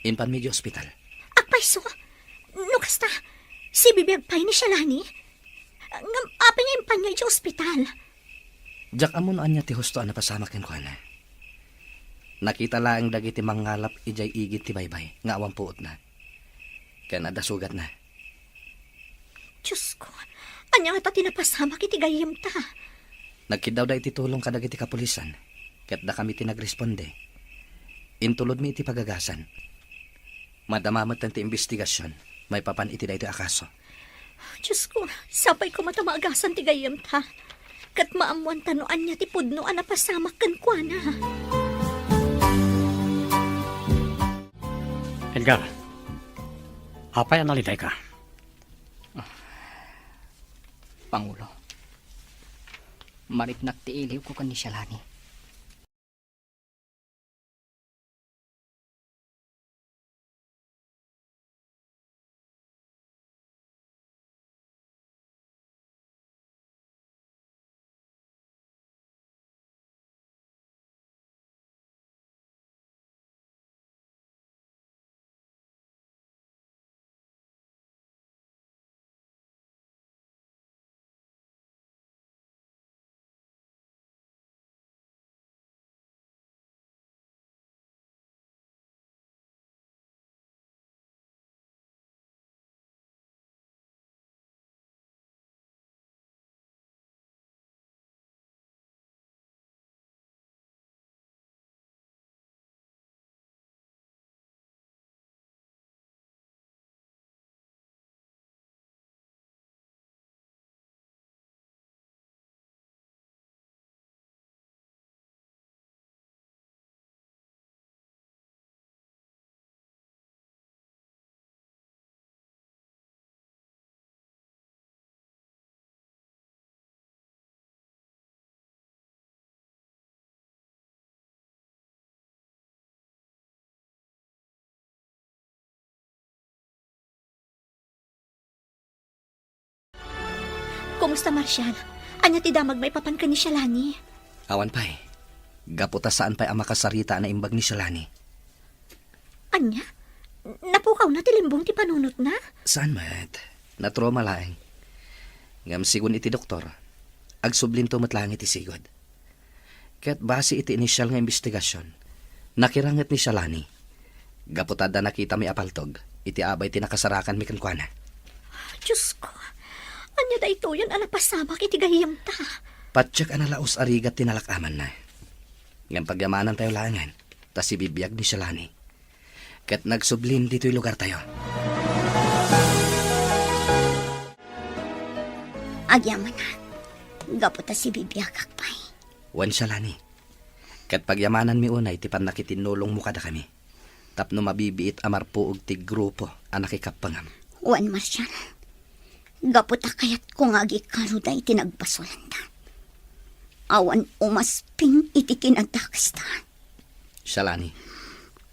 Impanmi idiay ospital. Agpayso? No kasta, sibibiag pay ni Shalani? Ngem apay nga impanyo idiay ospital? Diak ammo no ania ti husto a napasamak kenkuana. Nakita laeng dagiti mangngalap idiay igid ti baybay nga awan puotna. Ken adda sugatna. Diosko, ania ngata ti napasamak iti gayyemta? Nagkiddawda iti tulong kadagiti kapulisan, ket dakami ti nagresponde. Intulodmi iti pagagasan. Madama metten ti imbestigasion maipapan iti daytoy a kaso. Diosko, sapay koma ta maagasan ti gayyemta. Ket maammoanta no ania ti pudno a napasamak kenkuana. Edgar, apay a nalidayka? Pangulo, mariknak ti iliwko ken ni Shalani. Kumusta, Marshall? Ania ti damag maipapan ken ni Shalani? Awan pay. Gapu ta saan pay a makasarita a naimbag ni Shalani. Ania? Napukawna ti limbong ti panunotna? Saan met. Natrauma laeng. Ngem sigun iti doktor, agsublinto met laeng iti sigud. Ket base iti inisial nga imbestigasion, nakiranget ni Shalani gapu ta adda nakitami a paltog iti abay ti nakasarakanmi kenkuana. Diosko, ania daytoyen a napasamak iti gayyemta? Patiek a nalaus a rigat ti nalak-amanna. Ngem pagyamanantayo laengen ta sibibiag ni Shalani. Ket nagsublim ditoy lugartayo. Agyamanak, gapu ta sibibiagak pay. Wen, Shalani, ket pagyamananmi unay ti pannakitinnulongmo kadakami tapno mabibiit a marpuog ti grupo a nakikappengam. Wen, Marshal, gapu ta kayatko nga agikaruda iti nagbasolanda. Awan umasping iti kinadakesda. Shalani.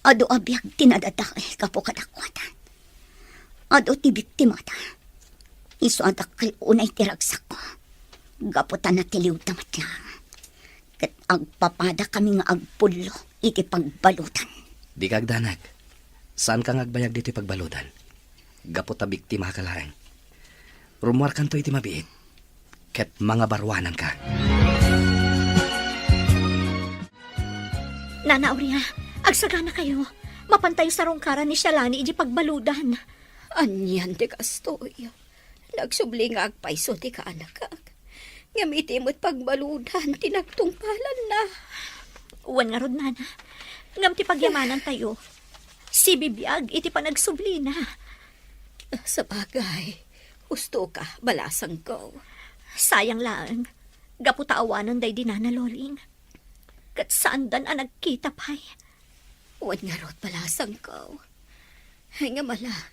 Adu a biag ti nadadael gapu kadakuada. Adu ti biktimada. Isu a dakkel unay ti ragsakko. Gapu ta natiliwda met laeng. Ket agpapadakami nga agpullo iti pagbaludan. Dika agdanag. Saanka nga agbayag ditoy pagbaludan. Gapu ta biktimaka laeng. Rummuarkanto iti mabiit. Ket mangabaruananka. Nana Aurea, agsaganakayo. Mapantayo sarungkaran ni Shalani iti pagbaludan. Anian ti kastoy? Nagsubli nga agpayso ti kaanakak. Ngem iti met pagbaludan ti nagtungpalanna. Wen ngarud, nana. Ngem ti pagyamanantayo, sibibiag iti panagsublina. Sabagay, husto ka, balasangko. Sayang laeng, gapu ta awanen daydi nana Loling. Ket saandan a nagkita pay. Wen ngarud, balasangko. Ngem ala,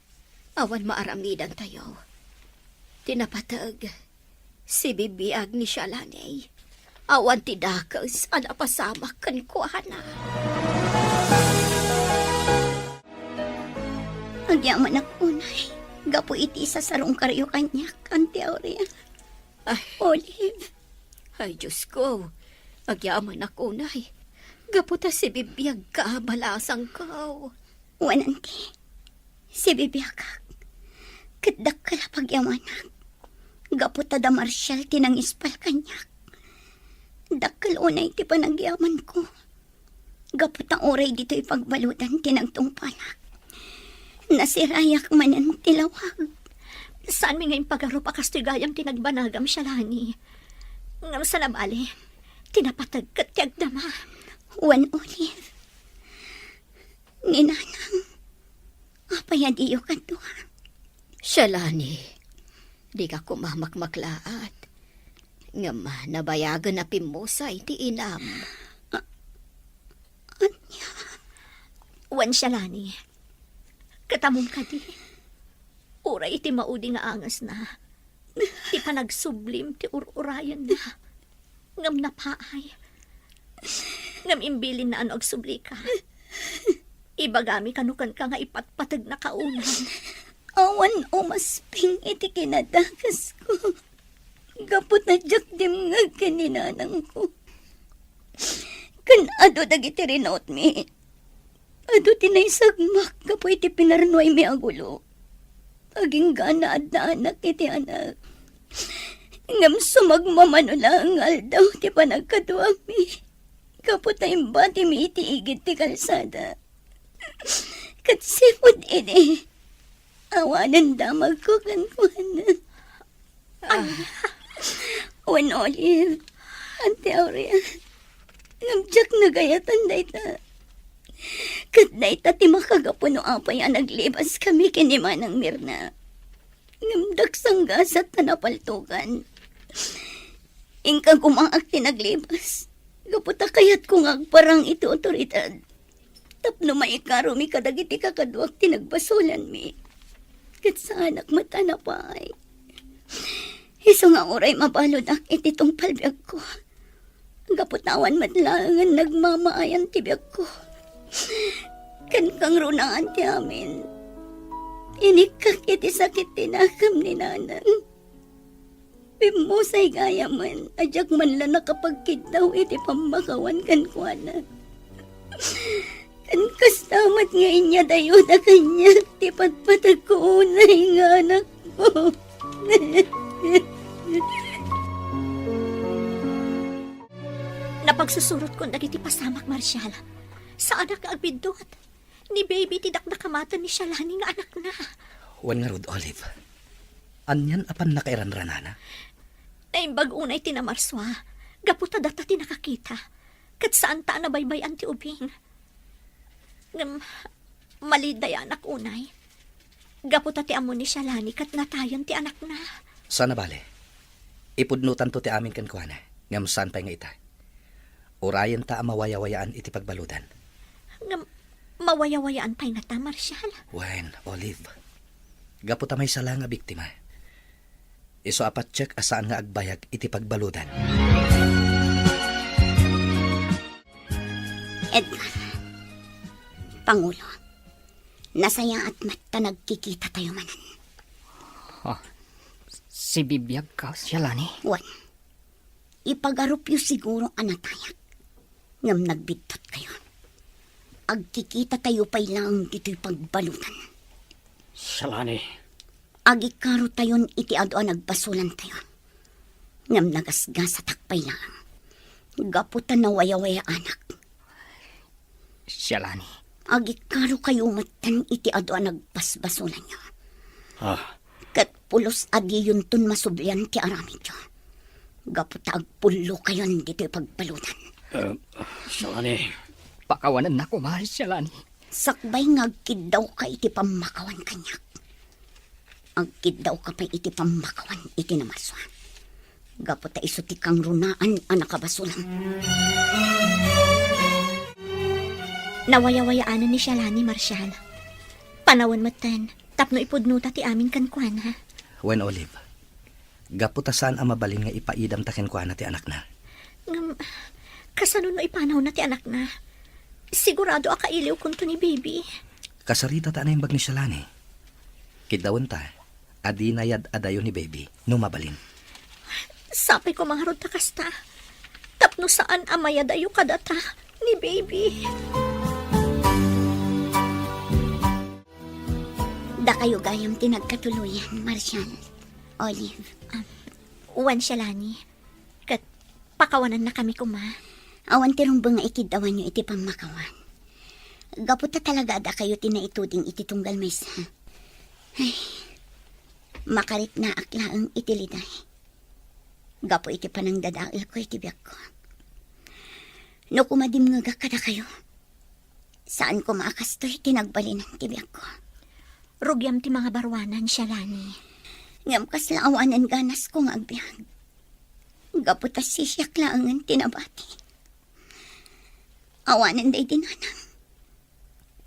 awan maaramidantayo. Ti napateg, sibibiag ni Shalani. Awan ti dakes a napasamak kenkuana. Agyamanak unay, gapu iti isasarungkaryo kaniak, Auntie Aurea. Ay. Olive. Ay, Diosko, agyamanak unay. Gapu ta sibibiagka, balasangko. Wen, Auntie. Sibibiagak. Ket dakkel a pagyamanak. Gapu ta da Marshal ti nangispal kaniak. Dakkel unay ti panagyamanko. Gapu ta uray ditoy pagbaludan ti nagtungpalak, nasirayak manen ti lawag. Saanmi nga impagarup a kastoy gayam ti nagbanagam, Shalani. Ngem saan a bale, ti napateg ket ti agdama. Wen, Olive. Ni Nanang, apay a diyo kadua? Shalani, dika koma makmaklaat. Ngem nabayagen a pimmusay ti inam. A-, ania? Wen, Shalani, ket ammom kadi, uray iti maudi nga angesna, ti panagsublim ti ur-urayenna. Ngem napaay. Ngem imbilinna a no agsublika, ibagami kano kenka nga ipatpategnaka unay. Awan umasping iti kinadakesko. Gapu ta diak dimngeg ken ni nanangko. Ken adu dagiti rinutmi. Adu ti naisagmak gapu iti pinarnuaymi a gulo. Agingga naaddaanak iti anak. Ngem sumagmamano laeng nga aldaw ti panagkaduami. Gapu ta imbatimi iti igid ti kalsada. Ket sipud idi, awanen damagko kenkuana. Ah. Wen, Olive, Auntie Aurea, ngem diak nagayatan dayta. Ket dayta ti makagapu no apay a naglibaskami ken ni Manang Mirna. Ngem daksanggasat ta napaltogan. Inka gumaak ti naglibas. Gapu ta kayatko nga agparang iti otoridad. Tapno maikarumi kadagiti kakaduak ti nagbasolanmi. Ket saanak met a napaay. Isu nga uray mabaludak iti tungpal biagko. Gapu ta awan met laengen nagmamaayan ti biagko. Ken kangrunaan ti amin. Inikkak iti sakit ti nakam ni nanang. Pimmusay gayamen a diak man la nakapagkiddaw iti pammakawan kenkuana. Ken kasta met nga inyadayuda kaniak ti patpategko unay nga anakko. Napagsusurotkon dagiti pasamak, Marshal. Saanak nga agbiddut. Ni Baby ti dakdakamaten ni Shalani nga anakna. Wen ngarud, Olive. Anian a pannakairanranana? Naimbag unay ti namarsua, gapu ta data ti nakakita, ket saanta a nabaybay-an ti ubing. Ngem, malidayanak unay. Gapu ta ti ammo ni Shalani ket natayen ti anakna. Saan a bale. Ipudnotanto ti amin kenkuana, ngem saan pay nga ita. Urayenta a mawayawayaan iti pagbaludan. Ngem, mawayawayaan pay ngata, Marshal? Wen, Olive. Gapu ta maysa la nga biktima. Isu a patiek a saan nga agbayag iti pagbaludan. Edgar, Pangulo, nasayaat met ta nagkikitatayo manen. Ah, sibibiagka, Sialani? Wen, ipagarupyo siguro a natayak. Ngem nagbiddutkayo. Agkikitatayo pay laeng ditoy pagbaludan. Sialani. Agikarotayon iti adu a nagbasolantayo. Ngem nagasgasatak pay laeng. Gapu ta nawayawayaanak. Sialani. Agikarokayo metten iti adu a nagbasbasolanyo. Ah. Ket pulos a diyonton masublian ti aramidyo. Gapu ta agpullokayon ditoy pagbaludan. Eh, Sialani. Pakawanennak koma, Sialani. Sakbay nga agkiddawka iti pammakawan kaniak, agkiddawka pay iti pammakawan iti namarsua. Gapu ta isu ti kangrunaan a nakabasolam. Nawayawayaanen ni Sialani, Marshal. Panawen metten tapno ipudnota ti amin kenkuana. Wen, Olive, gapu ta saan a mabalin nga ipaidamta kenkuana ti anakna. Ngem, kasano no ipanawna ti anakna? Sigurado a kailiwkonto ni Baby. Kasarita ta a naimbag ni Sialani. Kiddawenta a dinayad-adayo ni Baby no mabalin. Sapay koma ngarud ta kasta, tapno saan a mayadayo kadata ni Baby. Dakayo gayam ti nagkatuloyan, Marshal, Olive. Um, wen, Sialani. Ket pakawanennakami koma. Awan ti rumbeng nga ikiddawanyo iti pammakawan. Gapu ta talaga a dakayo ti naituding iti tunggal maysa. Ay, makariknaak laeng iti liday. Gapu iti panangdadaelko iti biagko. No kumadimngegak kadakayo, saan koma a kastoy ti nagbalinan ti biagko. Rugiam ti mangabaruanan, Sialani. Ngem kasla awanen ganasko nga agbiag. Gapu ta sisiak laengen ti nabati. Awanen daydi nanang.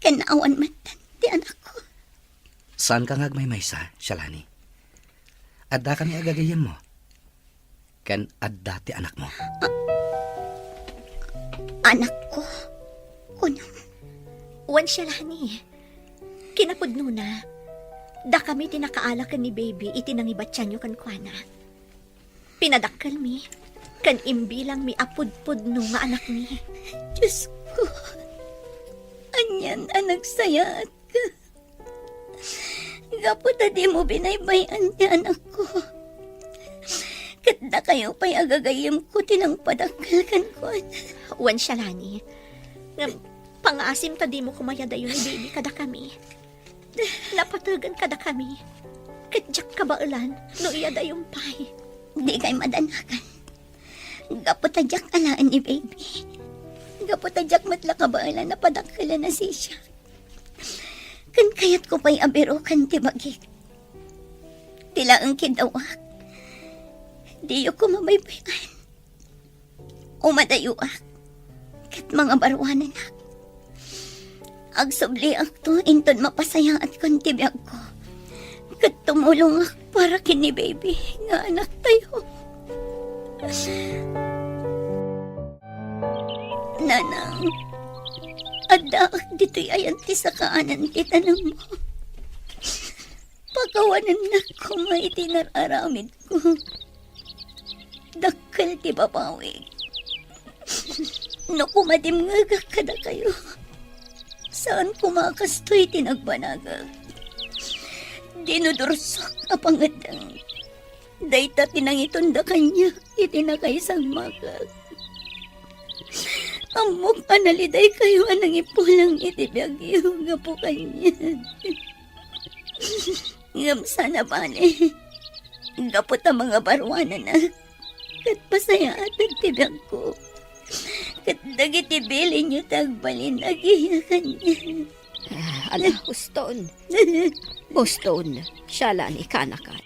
Ken awan met ti anakko. Saanka nga agmaymaysa, Sialani. Addakami a gagayyemmo. Ken adda ti anakmo. A-, anakko? Kunam? Wen, Sialani. Kinapudnona, dakami ti nakaala ken ni Baby iti nangibatianyo kenkuana. Pinadakkelmi, ken imbilangmi a pudpudno nga anakmi. Diosko, anian a nagsayaatka. Gapu ta dimo binaybay-an ti anakko. Ket dakayo pay a gagayyemko ti nangpadakkel kenkuana. Wen, Sialani. Ngem, pangaasim ta dimo kumayadayo ni Baby kadakami. Napategen kadakami. Ket diak kabaelan no iyadayon pay. Dikay madanagan. Gapu ta diak alaen ni Baby. Gapu ta diak met la kabaelan a padakkelen a sisiak. Ken kayatko pay a biroken ti bagik. Ti laeng kiddawak, diyo koma baybay-an. Umadayoak ket mangabaruanennak. Agsubliakto inton mapasayaatkon ti biagko ket tumulongak para ken ni Baby nga anaktayo. Nanang, addaak ditoy ayan ti sakaanan ti tanemmo. Pakawanennak koma iti nar-aramidko. Dakkel ti babawik. No kumadimngegak kadakayo, saan koma a kastoy ti nagbanagak. Dinudursok a pangeddeng. Dayta ti nangitonda kaniak iti nakaisagmakak. Ammok a nalidaykayo a nangipulang iti biagyo gapu kaniak. Ngem saan a bale, gapu ta mangabaruanennak, ket pasayaaten ti biagko. Ket dagiti bilinyo ti agbalin agiya kaniak. Ah, ala, uston. Uston, Sialani, kaanakan.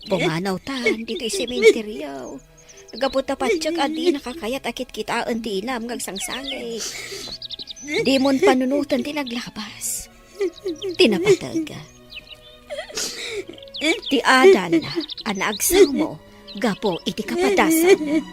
Pumanawtan ditoy sementeryo. Gapu ta patiek a dinaka kayat a kitkitaen ti ilam nga agsangsangit. Dimon panunoten ti naglabas, ti napateg. Ti adal a naagsaw mo gapu iti kapadasam.